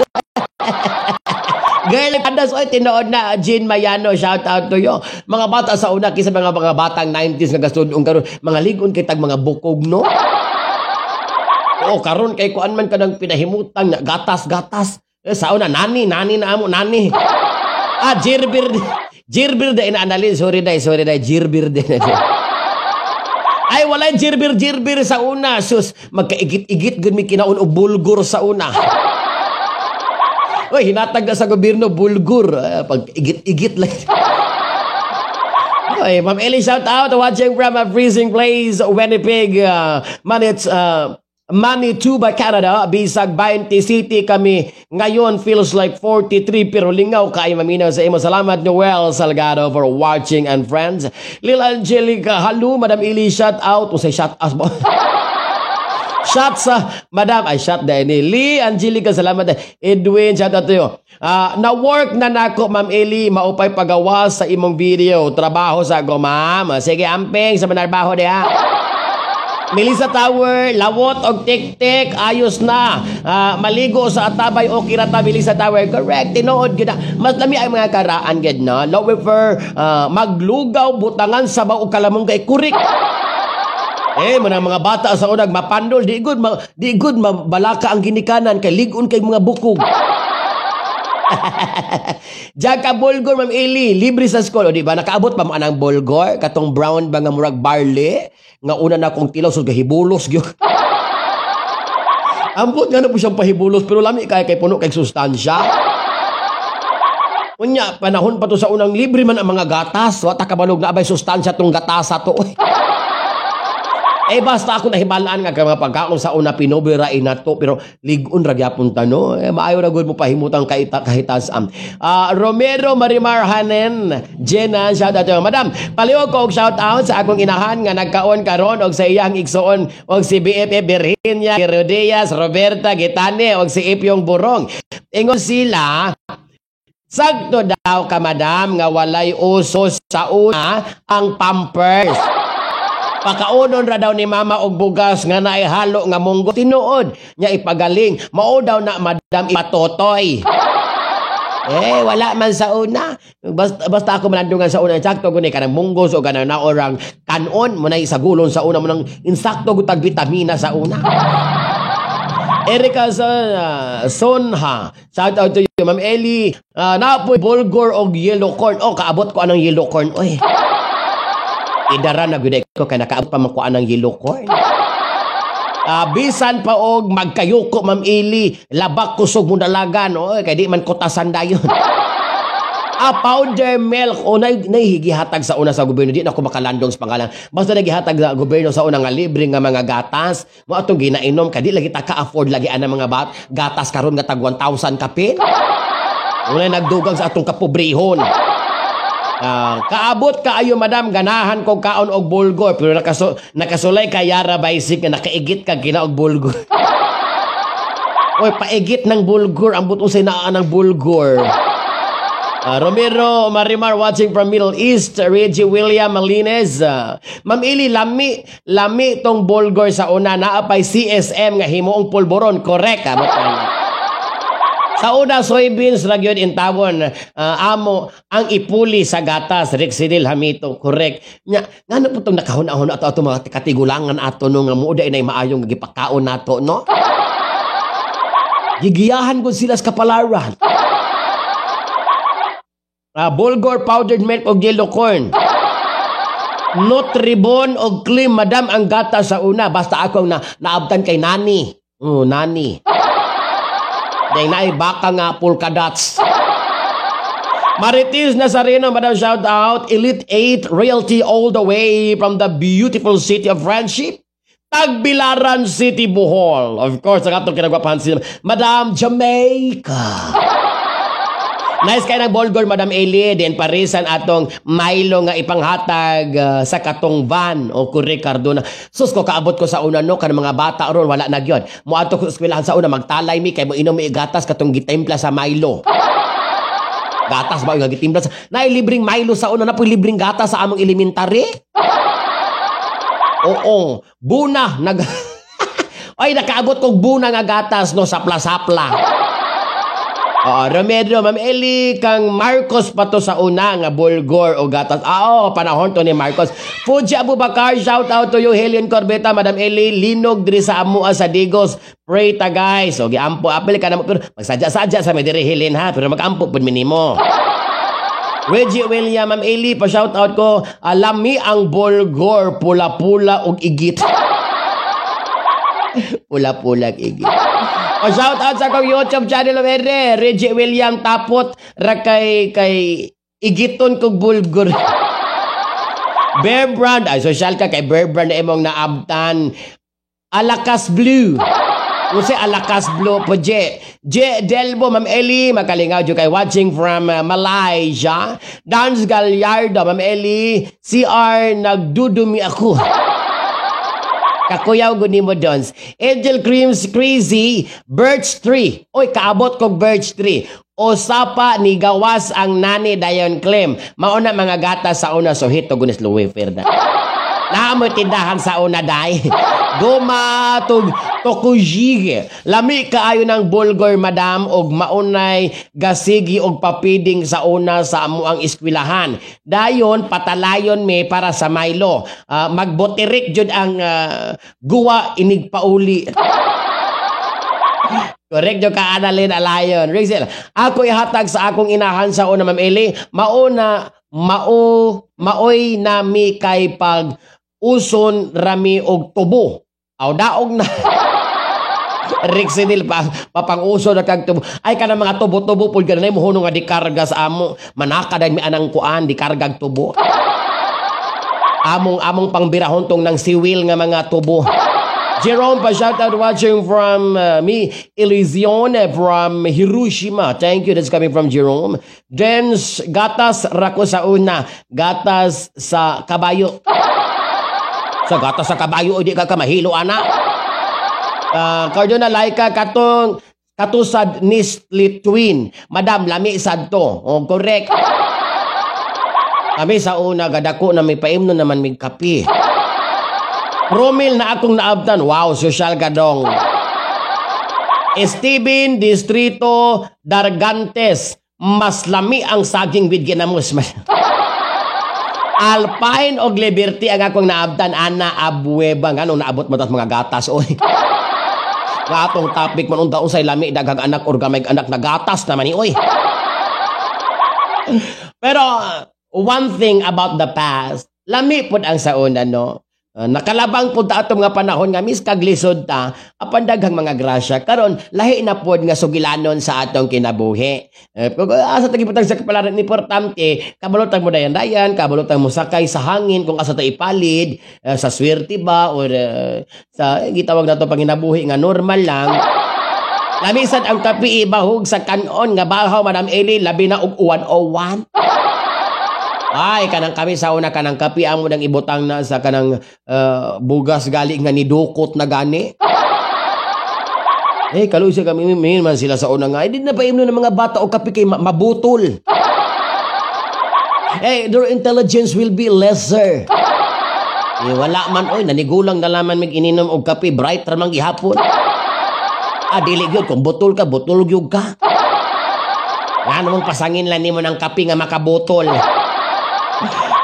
Girl, andas, oy, tinuod na, Jean Mayano, shout out to you. Mga bata sa una, kisa mga batang 90s nga gasudong karon, mga ligon kay tag mga bukog, no? Oo, karon kay kuan man kanang pinahimutang na gatas-gatas. Eh, sa una, nani, nani na amo, nani. Ah, jirbir, jirbir da inaanalin. Sorry day, sorry day, jirbir din. Ay, walay jirbir, jirbir sa una. Sus, magkaigit-igit gud mi kinaon og bulgur sa una. Uy, hinatag na sa gobyerno, bulgur. Pag igit-igit lang. Ay, Ma'am Ellie, shout out. Watching from a freezing place, Winnipeg, Manitoba, Canada. Bisag 20 City kami ngayon, feels like 43 pero lingaw kay maminaw sa imo. Salamat, Noel Salgado, for watching and friends. Lil Angelica, hello, Madam Eli, shout out. Usay shout out mo. Shot sa Madam ay shot dahil ni Lee Angelica, salamat. Edwin, shout out to you. Na work na nako, Ma'am Eli, maupay pagawa sa imong video. Trabaho sa go, ma'am. Sige, amping sa manarbaho diha. Melissa Tower, lawot og tik-tik, ayos na. Maligo sa atabay, okay ra ta, Melissa Tower. Correct, tinuod gyud na. Mas lami ang mga karaan gyud, no. Lowifer, maglugaw butangan sabaw og kalamong kay kurik. Eh, mga bata sa unag mapandol, di good mabalaka ang ginikanan kay ligon kay mga bukog. Jaka bulgor, Ma'am Eli, libre sa school. O di ba? Nakaabot pa mo anang bulgor? Katong brown ba nga murag barley? Nga una na kong tilaw, so gahibulos gyud. Ambot nga na po siyang pahibulos, pero lami kay kay puno kay sustansya. Unya, panahon pa to sa unang libre man ang mga gatas. Wa ta kabalog na abay sustansya tong gatasa to. Uy. Eh basta ako nahibalaan nga kay mga pagkaon sa una pinobre ra inato, pero lig-on ra gyapon ta, no. Eh, maayo ra gud mo pahimutang kaita kahitas am. Ah, Romero Marimar Hanen Jenna, shout out to Madam. Palihog ko og shout out sa akong inahan nga nagkaon karon og sa iyang igsuon og si BFF Virginia Gerodias, Roberta Gitane og si Ipyong Burong. Ingon sila, sakto daw ka, madam, nga walay uso sa una ang Pampers. Pakaunon ra daw ni mama og bugas nga naihalo nga munggo. Tinuod nya ipagaling. Mao daw na, madam, ipatotoy. Eh, wala man sa una. Basta, basta ako malandungan sa una. Sakto guni kanang munggos o kanang naorang kanon mo na isagulon sa una mo nang insakto gutag vitamina sa una. Erika sa Sonha. Shout out to you, Ma'am Ellie. Napoy bulgur og yellow corn. Oh, kaabot ko anang yellow corn. Oy. Idara na gyud ko kay nakaabot pa man ko anang yellow corn. Bisan pa og magkayuko, Ma'am Eli, labak kusog mo dalagan, oy, kay di man kutasan dayon. Powder milk o nay naihigihatag sa una sa gobyerno, di na ako makalandong sa pangalan. Basta nagihatag sa gobyerno sa una nga libre nga mga gatas, mo atong ginainom kay di lagi ta ka-afford lagi ana mga bat gatas karon nga tag 1,000 kapin. Unay nagdugang sa atong kapobrehon. Kaabot kaayo, madam, ganahan kog kaon og bulgor, pero nakasulay ka Yara Basic nga nakaigit ka gina og bulgor. Oy, paigit ng bulgur, ang buto sa naa ng bulgur. Romero Marimar watching from Middle East, Reggie William Malines. Ma'am Ili, lami, lami tong bulgor sa una, naa pay CSM nga himuong pulboron, correct abot ka na. Sa una, soybeans ra gyud intawon amo ang ipuli sa gatas, Rick Sidil Hamito, correct. Nya, ngano po tong nakahuna-huna ato ato mga katigulangan ato no nga muda inay maayong gipakaon nato, no? Gigiyahan gud sila sa kapalaran. Bulgor, powdered milk og yellow corn. Nutribon og cream, madam, ang gata sa una. Basta ako ang naabtan kay nani. Oh, nani. Dahil naay baka nga polka dots. Marites Nazareno, madam, shout out. Elite 8 Realty all the way from the beautiful city of friendship, Tagbilaran City, Bohol. Of course, ang atong kinagwapahan si Madam Jamaica. Nice kay ng Bolgor, Madam Eli, din parisan atong Milo nga ipanghatag sa katong van o kuri Cardona. Sus ko, kaabot ko sa una no kanang mga bata ron wala na gyud. Moadto ko sa eskwelahan sa una, magtalay mi kay mo inom mi gatas katong gitimpla sa Milo. Gatas ba nga gitimpla sa Naay libreng Milo sa una, na po'y libreng gatas sa among elementary. Oo, buna nag Ay, nakaabot kog buna nga gatas no, sapla-sapla. Oo, Romero, Ma'am Eli, kang Marcos pa to sa una nga bulgor o gatas. Ah, oo, panahon to ni Marcos. Fuji Abubakar, shout out to you, Helen Corbeta, Madam Eli, linog diri sa amua sa Digos. Pray ta, guys. O, giampo, apil ka na mo. Pero magsadya-sadya sa may diri, Helen, ha, pero magampo pud minimo. Reggie William, Ma'am Eli, pa shout out ko, alami ang bulgor, pula-pula ug igit. Pula-pula ug igit. O shout out sa akong YouTube channel ere, Reggie William, tapot ra kay kay igiton kog bulgur. Bear Brand, ay social ka kay Bear Brand na imong naabtan. Alakas Blue. Kung Alakas Blue po, Je. Je Delbo, Ma'am Eli, makalingaw dyan kay watching from Malaysia. Dance Gallardo, Ma'am Eli, CR, nagdudumi ako. Kakuyaw gud nimo, Dons. Angel Creams Crazy, Birch Tree. Oy, kaabot kog Birch Tree. Osapa ni gawas ang nani dayon claim. Mauna mga gatas sa una, so hito gunis Luwifer na. Naamoy tindahan sa una day. Goma tug tokujige. Lami kaayo ng bulgor, madam, og maunay gasigi og papiding sa una sa amuang eskwelahan. Dayon patalayon me para sa Milo. Magbotirik jud ang guwa inig pauli. Correct jo ka, Annalyn Alayon. Rixel, ako ihatag sa akong inahan sa una, Ma'am Eli, mauna mao maoy nami kay pag uson rami og tubo. Aw daog na. Rixidil pa papang-uso na kag tubo. Ay, kanang mga tubo-tubo pud ganun mo hunong nga dikarga sa amo. Manaka dahil mi anang kuan dikargag tubo. Among pangbirahon tong ng siwil nga mga tubo. Jerome pa shout out, watching from me Elysione from Hiroshima. Thank you. That's coming from Jerome. Dens gatas rako sa una, gatas sa kabayo. Sa gatas sa kabayo di ka mahilo ana. Cardona Laika, katong katusad Nestle Twin. Madam, lami sad to. Oh, correct. Kami sa una gadako na may paimno naman mig kape. Promil na akong naabtan. Wow, social ka dong. Steven Distrito Dargantes. Mas lami ang saging with ginamos. Alpine og Liberty ang akong naabtan, Ana Abueva. Nganong naabot mo tas mga gatas oy? Nga atong topic man unta unsay lami, daghang anak or gamay anak, na gatas naman ni oy. Pero one thing about the past, lami pod ang sa una, no? Nakalabang pod ta atong mga panahon nga mis kaglisod ta apan daghang mga grasya. Karon lahi na pod nga sugilanon sa atong kinabuhi. Eh, asa ta gibutang sa kapalaran, importante kabalotang mo dayan-dayan, kabalotang mo sakay sa hangin kung asa ta ipalid, sa swerte ba or sa gitawag nato panginabuhi nga normal lang. Lamisan ang kape ibahog sa kanon nga bahaw, Madam Eli, labi na og 101. Ay, kanang kami sa una, kanang kape amo nang ibutang na sa kanang bugas gali nga nidukot na gani. Eh, kaluoy sa kami, may man sila sa una nga, ay, di na pa imno ng mga bata o kape kay mabutol. Eh, their intelligence will be lesser. Eh, wala man, oy, nanigulang na laman mig ininom og kape, bright ra man gihapon. Ah, dili gyud, kung butol ka, butol gyud ka. Nga namang pasangin lang nimo ng kape nga makabutol.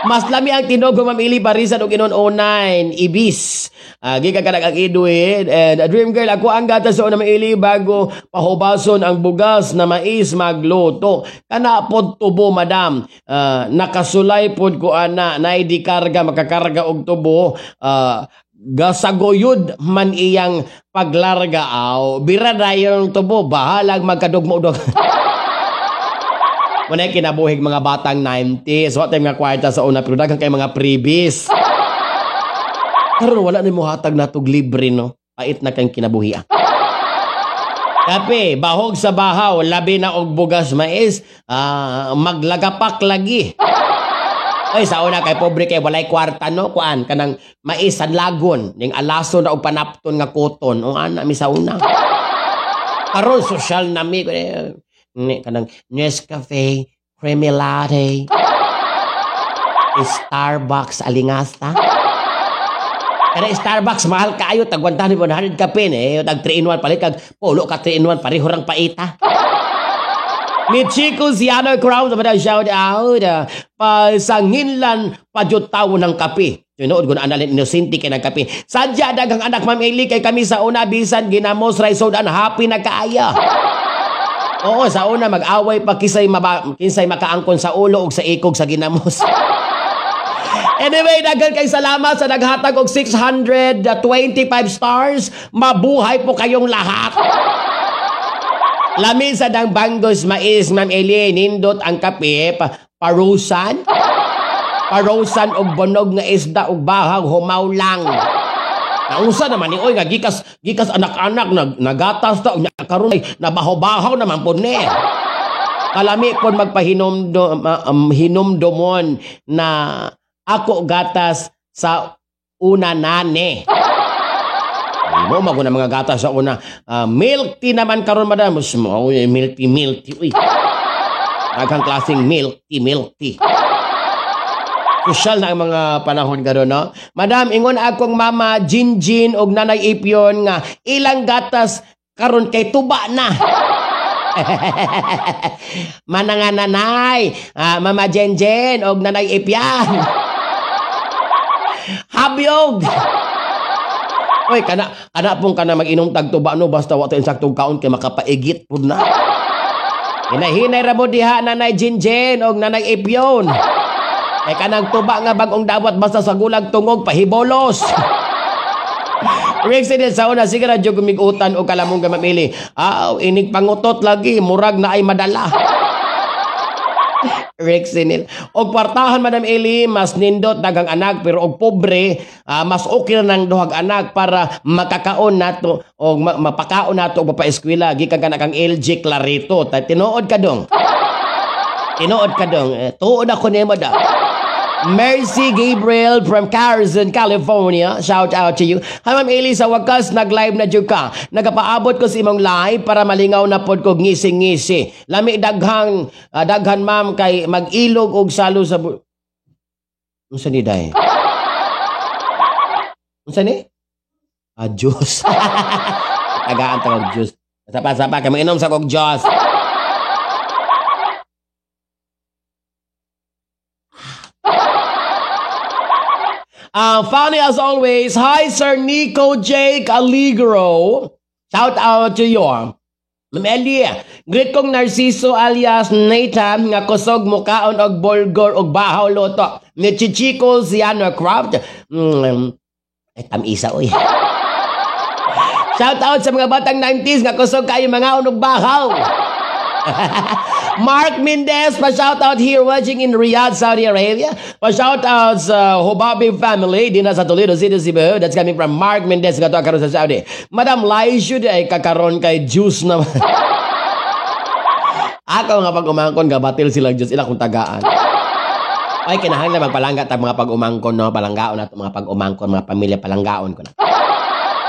Mas lami ang tinog, mamili parisan og inon 09 ibis. Gikan ka ang Edwin and Dream Girl, ako ang gatas sa una maili bago pahubason ang bugas na mais magluto. Kana pod tubo, madam. Nakasulay pod ko ana nay di karga makakarga og tubo. Gasagoyod man iyang paglarga aw bira dayon tubo, bahalag magkadugmo-dug. Muna kinabuhig mga batang 90s. Wa tay mga kwarta sa una pero daghan kay mga freebies. Karon wala na mo hatag natog libre, no. Pait na kang kinabuhi ah. Kape, bahog sa bahaw, labi na og bugas mais, maglagapak lagi. Ay, sa una kay pobre kay walay kwarta, no, kuan kanang mais sanlagon, ning alaso na og panapton nga cotton. O ana mi sa una. Karon social na mi eh, ni kanang Nescafe, creamy latte, Starbucks alingasta. Kana Starbucks mahal kaayo, tag 100 kape eh, tag 3 in 1, palit kag pulo ka 3 in 1, pareho rang paita. Michiko Siano Crown sa mga shout out. Pasanginlan padyot tawo ng kape. Tinuod ko na analin inosente kay ng kape. Sadya daghang anak, Ma'am Eli, kay kami sa una bisan ginamos ray sodan, happy na kaaya. Oo, sa una mag-away pa kisay maba, kinsay makaangkon sa ulo ug sa ikog sa ginamos. Anyway, daghan kay salamat sa naghatag og 625 stars. Mabuhay po kayong lahat. Lami sa dang banggos mais, Ma'am Eli, nindot ang kape, parusan. Parusan og bonog nga isda og bahag humaw lang. Nausa naman ni oy nga gikas gikas anak-anak nag nagatas ta unya karon ay nabaho-bahaw naman pod ni. Kalami pod magpahinomdom hinumdomon na ako gatas sa una nane. Mo maguna mga gatas sa una. Milk tea naman karon, madam. Mas mo milk tea, milk tea. Uy. Daghang klaseng milk tea, milk tea. Sosyal na ang mga panahon karon, no? Madam, ingon akong mama Jinjin og nanay Ipyon nga ilang gatas karon kay tuba na. Mananga nanay, Mama Jenjen og nanay Ipyan. Habyog. Oy, kana kana pong kana mag-inom tag tuba no, basta wa ta insaktong kaon kay makapaigit pud na. Hinahinay ra mo diha, Nanay Jinjin og Nanay Ipyon. Kay kanang tuba nga bag-ong dawat, basta sa gulag tungog pahibolos. Rick Sinil sa una, sige ra jud gumigutan og kalamong ka mamili. Aw, inig pangutot lagi, murag na ay madala. Rick Sinil. Og kwartahan, Madam Eli, mas nindot daghang anak, pero og pobre, mas okay na nang duhag anak para makakaon nato og mapakaon nato og mapaeskwela gikan kana kang LG Clarito. Tinuod ka dong. Tinuod ka dong. Eh, tuod ako nimo da. Mercy Gabriel from Carson, California. Shout out to you. Hi, Ma'am Eli, sa wakas nag-live na jud ka. Nagapaabot ko sa imong live para malingaw na pod kog ngisi-ngisi. Lami daghan, ma'am, kay mag-ilog og salo sa Unsa ni day? Unsa ni? Ah, juice. Tagaan ta og juice. Sapa-sapa kay mainom sa kog juice. Funny as always. Hi, Sir Nico Jake Allegro. Shout out to you. Ma'am Ellie, greet kong Narciso alias Nathan nga kusog mukaon og bulgor og bahaw luto ni Chichico Ziano Craft. Ay, tamisa oy. Shout out sa mga batang 90s nga kusog kayo mga og bahaw. Mark Mendez, pa-shout out here watching in Riyadh, Saudi Arabia. Pa-shout out sa Hubabi family din sa Toledo City, Cebu. That's coming from Mark Mendez nga karon sa Saudi. Madam Laishu ay kakaron kay juice naman. Ako nga pag-umangkon, gabatil sila juice ila kung tagaan. Ay, kinahanglan magpalangga ta mga pag-umangkon, no? Palanggaon nato mga pag-umangkon, mga pamilya, palanggaon ko na.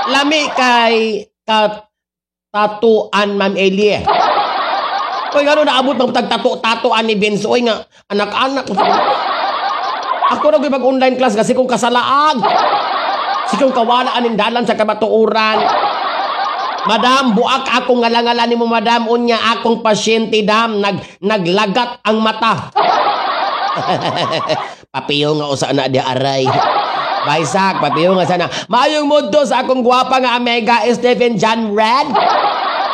Lami kay tatuan, Ma'am Elie. Uy, gano'n naabot ng tagtato-tatuan ni Vince. Uy nga, anak-anak. Ako na mag-online class kasi kung kasalaag. Sikong kawala aning dalan sa kamatuoran. Madam, buak akong ngalangala ni mo, madam. Unya, akong pasyente, dam. Naglagat ang mata. Papiyo nga usa na di aray. Baisak, papiyo nga sana. Maayong mudto sa akong gwapa nga amiga, Stephen John Red.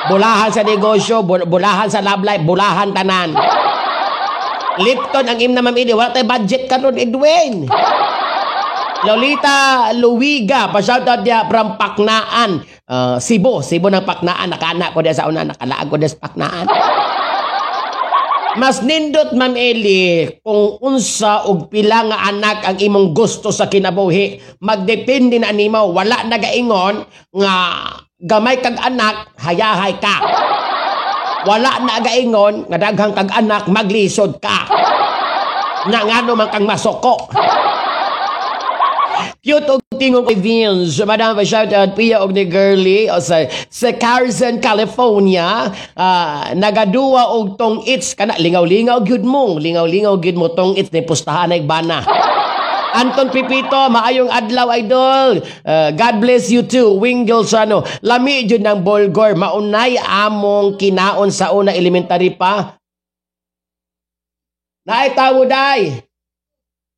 Bulahan sa negosyo, bulahan sa love life, bulahan tanan. Lipton ang imna, Ma'am Ili. Wala tayo budget karon, Edwin. Lolita Luiga, pa-shoutout niya from Paknaan. Cebu, Cebu ng Paknaan. Nakana ko diya sa una, nakalaag ko diya sa Paknaan. Mas nindot, Ma'am Eli, kung unsa og pila nga anak ang imong gusto sa kinabuhi, magdepende na nimo. Wala nagaingon nga gamay kag anak, hayahay ka. Wala na gaingon nga daghang kag anak, maglisod ka. Na ngano man kang masoko. Cute og tingog kay Vince. Madam, pa shout out Pia og ni Girlie o sa Carson, California. Nagaduwa og tong its kana lingaw-lingaw gyud mo. Lingaw-lingaw gyud mo tong its ni pustahan ay bana. Anton Pipito, maayong adlaw, idol. God bless you too. Wingle Sano. Lami jud ng bulgor. Maunay among kinaon sa una elementary pa. Naay tawo day.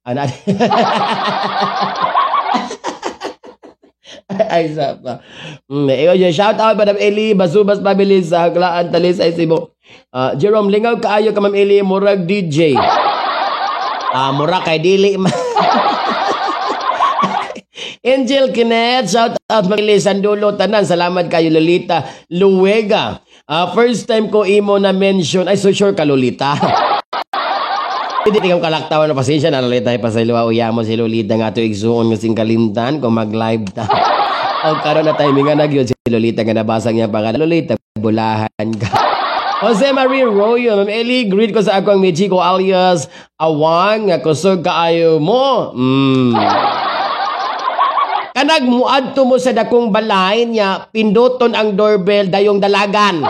Ana. Ay, sapa. Iyo, shout out Madam Eli, Basubas Pabilis sa Haglaan, Talis ay Cebu. Jerome, lingaw kaayo ka, Ma'am Eli, murag DJ. Mura kay dili ma. Angel Kinet, shout out Ma'am Eli Sandulo tanan. Salamat kayo, Lolita Luega. First time ko imo na mention. Ay, so sure ka, Lolita. Hindi ka kalaktawan na pasensya na, Lolita, pasaylo uya mo si Lolita nga to igsuon nga sing kalimtan kung mag-live ta. O karon na timing nga nagyod si Lolita nga nabasa niya pangalan. Lolita, bulahan ka. Jose Marie Royo, Ma'am Eli, greet ko sa akong Michiko alias Awang nga kusog kaayo mo. Kanag muadto mo sa dakong balay niya, pinduton ang doorbell dayong dalagan.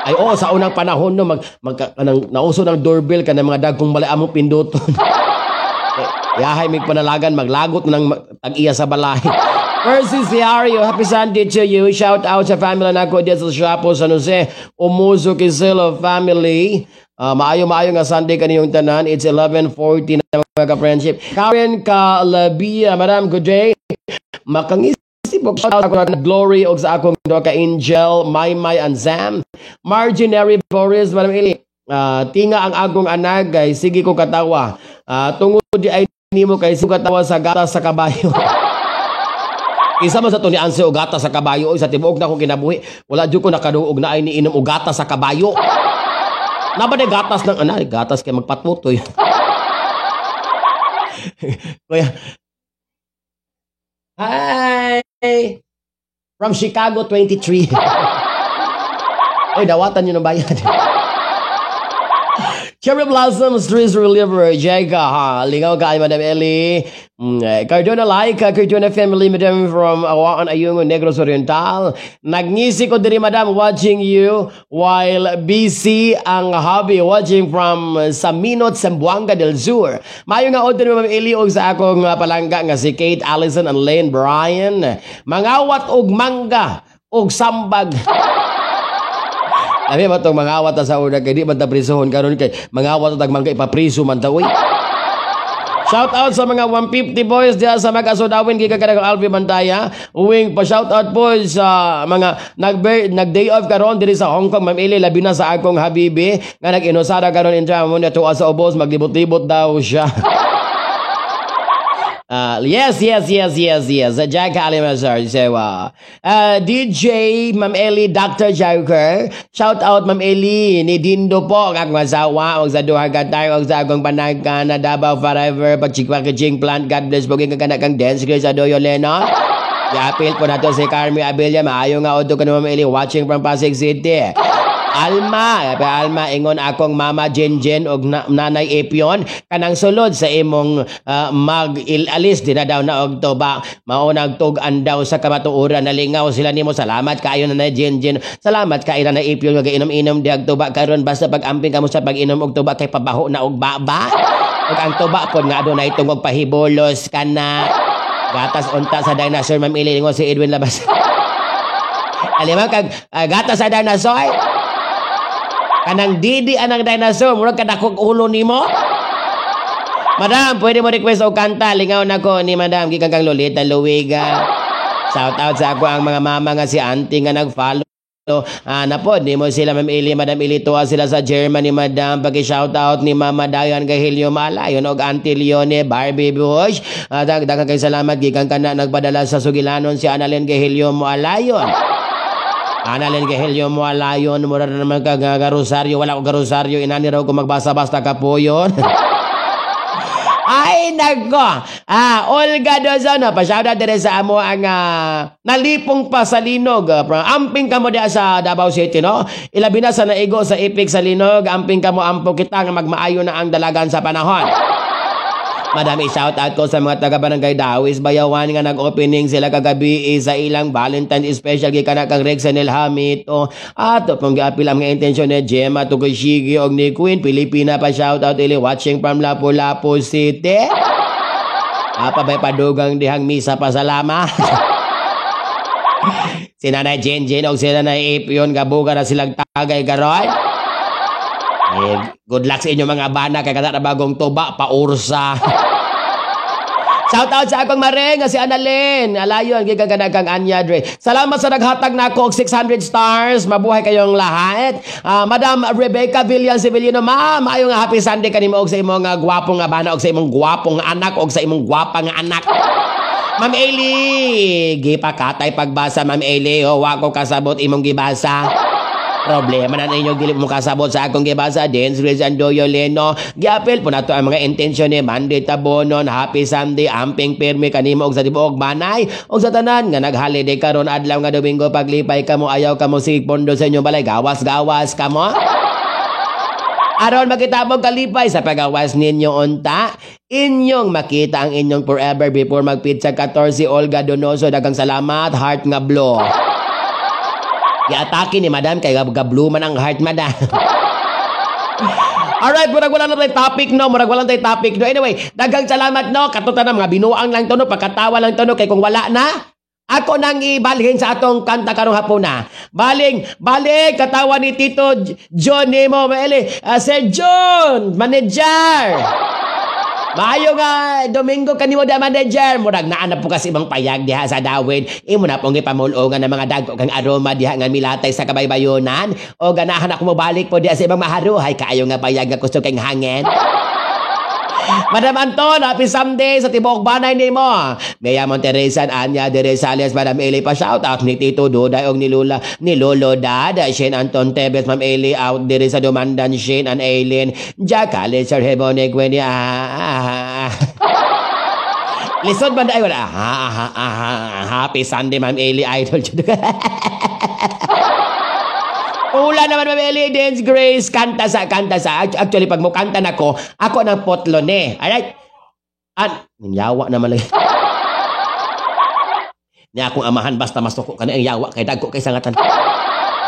Ay oo, sa unang panahon no, mag, mag kanang nauso ng doorbell kanang mga dagkong balay among pinduton. Eh, yahay mig panalagan maglagot na ng tag-iya sa balay. Percy Siario, happy Sunday to you. Shout out sa family nako diya sa Shapo, San Jose, Umuso Kisilo family. Maayo maayo nga Sunday kaniyong tanan. It's 11:40 na, mga ka-friendship. Karen Kalabia, Madam, good day. Makangisi Facebook. Shout out ako na Glory og sa akong duha ka Angel, Maymay and Sam. Marginary Boris, Madam Eli. Tinga ang akong anak kay sige ko katawa. Tungod di ay nimo kay sige katawa sa gatas sa kabayo. Isa man sa to ni Anse og gatas sa kabayo, oy, sa tibuok na akong kinabuhi. Wala jud ko nakadungog na ay niinom og gatas sa kabayo. Naba na gatas ng anak, gatas kay magpatutoy. Kuya. Hi! From Chicago 23. Oy, dawatan nyo ng bayad. Cherry Blossom, Stress Reliever, Jega, ha? Lingaw ka, Madam Ellie. Cardona Laika, Cardona Family, Madam from Awaan Ayungon, Negros Oriental. Nagngisi ko diri, Madam, watching you while busy ang hobby, watching from Saminot, Zamboanga del Sur. Mayo nga odto ni Ma'am Ellie og sa akong palangga nga si Kate, Allison, and Lane Bryan. Mangawat og mangga og sambag. Abi ba tong mangawat ta sa una kay di man ta prisuhon karon kay mangawat ta tag mangga ipapriso man ta, uy. Shout out sa mga 150 boys diha sa Mag-Asudawin gikan ka Alvin Mandaya. Uwing pa shout out boys sa mga nag day off karon diri sa Hong Kong, Ma'am Eli, labi na sa akong habibi nga nag-inusara karon in mo na tuwa sa ubos, maglibot-libot daw siya. Yes. Jack Alimazar. So, DJ, Ma'am Ellie, Dr. Joker. Shout out, Ma'am Ellie. Ni Dindo po, ang akong asawa. Og sa duha ka tayo, og sa akong panagka na Davao forever. Pagchikwa plant. God bless po. Kang kang dance sa Doyo Leno. Giapil po nato si Carmi Abella. Maayo nga odto ka Ma'am Ellie. Watching from Pasig City. Alma, pa Alma, ingon akong mama Jen Jen og nanay Epion kanang sulod sa imong mag ilalis di na daw na og tuba mao nagtug-an daw sa kamatuoran, nalingaw sila nimo. Salamat kaayo, Nanay Jen Jen. Salamat kaayo, Nanay Epion, nga inom-inom diag tuba karon. Basta pag-amping kamo sa pag-inom og tuba kay pabaho na og baba ug ang tuba pod nga adunay tungog pahibulos kana gatas unta sa dinosaur. Ma'am Ili, ingon si Edwin Labas. Alam kag gatas sa dinosaur, kanang didi anang dinosaur, murag kadakog ulo nimo. Madam, pwede mo request og kanta, "Lingaw na ko" ni Madam gikan kang Lolita Luwiga. Shout out sa ako ang mga mama nga si auntie nga nag-follow. Na po, di mo sila Ma'am Ili, Madam Ili, tuwa sila sa Germany, Madam. Paki shout out ni Mama Dayan Gahilio Malayon og Auntie Leone Barbie Bush. Daghan kay salamat gikan kana nagpadala sa sugilanon si Annalyn Gahilio Malayon. Annalyn Gahilio Malayon, mura na naman ka nga rosaryo, wala ko rosaryo, inani raw ko magbasa-basta kapuyon. Ay, nako. Olga Dozano, pa-shoutout dire sa amo ang nalipong pa sa Linog. Amping kamo diha sa Davao City, no? Ilabi na sa naigo sa Ipik sa Linog, amping kamo, ampo kita nga magmaayo na ang dalagan sa panahon. Madami, shout out ko sa mga taga Barangay Dawis, Bayawan nga nag-opening sila kagabi sa ilang Valentine special gikan kang Rex Hamito. Ato pong giapil ang mga intensyon ni Gemma Tukushigi og ni Queen Pilipina. Pa shout out ili watching from Lapu-Lapu City. Apa bay padugang dihang misa pasalamat. Si Nanay Jen Jen og si Nanay Epion gabuga na silang tagay karon. Eh, good luck sa inyo mga bana kay kada na bagong tuba paursa. Shout out sa akong mareng nga si Annalyn. Alayon gikan kang Anya Dre. Salamat sa naghatag nako og 600 stars. Mabuhay kayong lahat. Madam Rebecca Villan Sevillano, ma'am, ayo nga happy Sunday kanimo og sa imong gwapo nga bana og sa imong gwapong anak og sa imong gwapa nga anak. Ma'am Eli, gipakatay pagbasa, Ma'am Eli, oh, wa ko kasabot imong gibasa. Problema na ninyo dili mo kasabot sa akong gibasa. Dance Grace Andoyo Leno. Giapil po nato ang mga intensyon ni Mandy Tabonon. Happy Sunday. Amping pirmi kanimo og sa tibuok banay. Og sa tanan nga nag-holiday karon adlaw nga Domingo, paglipay kamo, ayaw kamo sig pondo sa inyong balay. Gawas-gawas kamo. Aron makita mo kalipay sa pagawas ninyo unta, inyong makita ang inyong forever before magpitsa 14. Olga Donoso, daghang salamat, heart nga blue. Giatake ni Madam kay gablu man ang heart, Madam. Alright, murag wala na tayo topic, no. Murag wala na tayo topic, no. Anyway, daghang salamat, no. Katutan na mga binuang lang to, no. Pagkatawa lang to, no. Kay kung wala na, ako nang ibalhin sa atong kanta karong hapuna. Baling, balik, katawa ni Tito John Nemo, Maeli. Sir John, manager. Maayo nga Domingo kanimo da, manager. Murag naa na po kasi ibang payag diha sa Dawid. Imo na pong ipamulongan ng mga dago kang aroma diha nga milatay sa kabaybayonan. O ganahan ako mobalik po diha sa ibang maharuhay kaayo nga payag nga kusog kang hangin. Madam Anton, happy Sunday sa tibuok banay nimo. Mea Monterresan, Anya de Rosales, Madam Eli pa shout out ni Tito Duday og ni Lula, ni Lolo Dad, Shane Anton Tebes, Ma'am Eli out diri sa Dumandan, Shane and Aileen, Jack Sir Hebone, Gwen, ah, ah, ah. Lisod ba na ay wala? Ah, ah, ah, ah, happy Sunday, Ma'am Eli, idol. Ula naman, Ma'am Eli, Dance Grace, kanta sa, kanta sa. Actually, pag mo kanta na ko, ako ng potlo ni. Alright? An, yawa naman lagi. Ni akong amahan basta masuko ka na ang yawa kay dagko kay sangatan.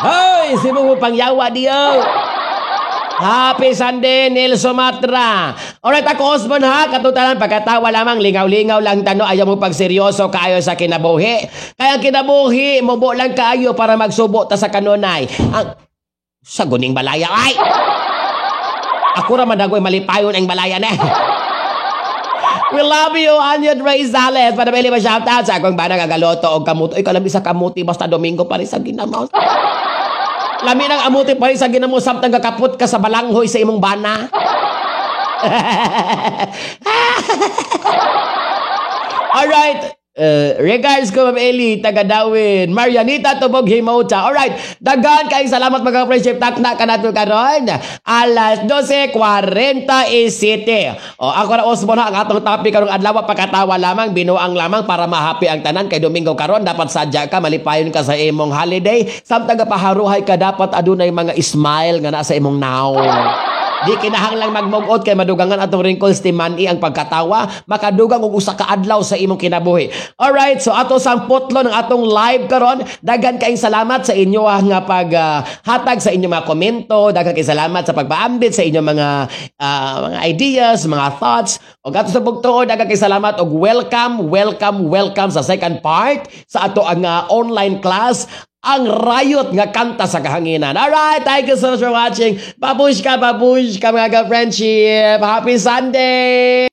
Hoy, sibo mo pang yawa diyo. Happy Sunday, Neil Sumatra. Alright, ako Osborne ha. Katutalan, pagkatawa lamang, lingaw-lingaw lang tano. Ayaw mo pagseryoso kaayo sa kinabuhi. Kaya ang kinabuhi, mubo lang kaayo para magsubo ta sa kanunay. Ang sa guning balaya, ay! Ako ra man dagoy malipayon ang balaya na. We love you, Anya Rosales. Para may lima shoutout sa akong banang agaloto og kamuti. Ay, kalami sa kamuti basta Domingo pa rin sa ginamaw. Lami ng amuti pa rin sa ginamo samtang gakapot ka sa balanghoy sa imong bana. Alright. Regards ko, Ma'am Eli, taga Dawin. Marianita Tubog Himota. Alright. Daghan kayong salamat, mga friendship. Takna ka nato karon. Alas 12:47. O, ako na Osborne ha, ang atong topic karong adlaw, pagkatawa lamang, binuang lamang para mahappy ang tanan kay Domingo karon. Dapat sadya ka malipayon ka sa imong holiday. Samtang gapaharuhay ka, dapat adunay mga smile nga nasa imong naong. Di kinahanglang magmugot kay madugangan atong wrinkles ti mani ang pagkatawa, makadugang og usa ka adlaw sa imong kinabuhi. Alright, so ato sang putlo ng atong live karon. Daghan kaayong salamat sa inyo nga pag hatag sa inyong mga komento, daghan kayong salamat sa pagpaambit sa inyong mga ideas, mga thoughts. Og ato sa bugtuo, daghan kayong salamat og welcome, welcome, welcome sa second part sa ato ang online class, ang rayot nga kanta sa kahanginan. Alright, thank you so much for watching. Babushka, babushka, mga ka-friendship. Happy Sunday!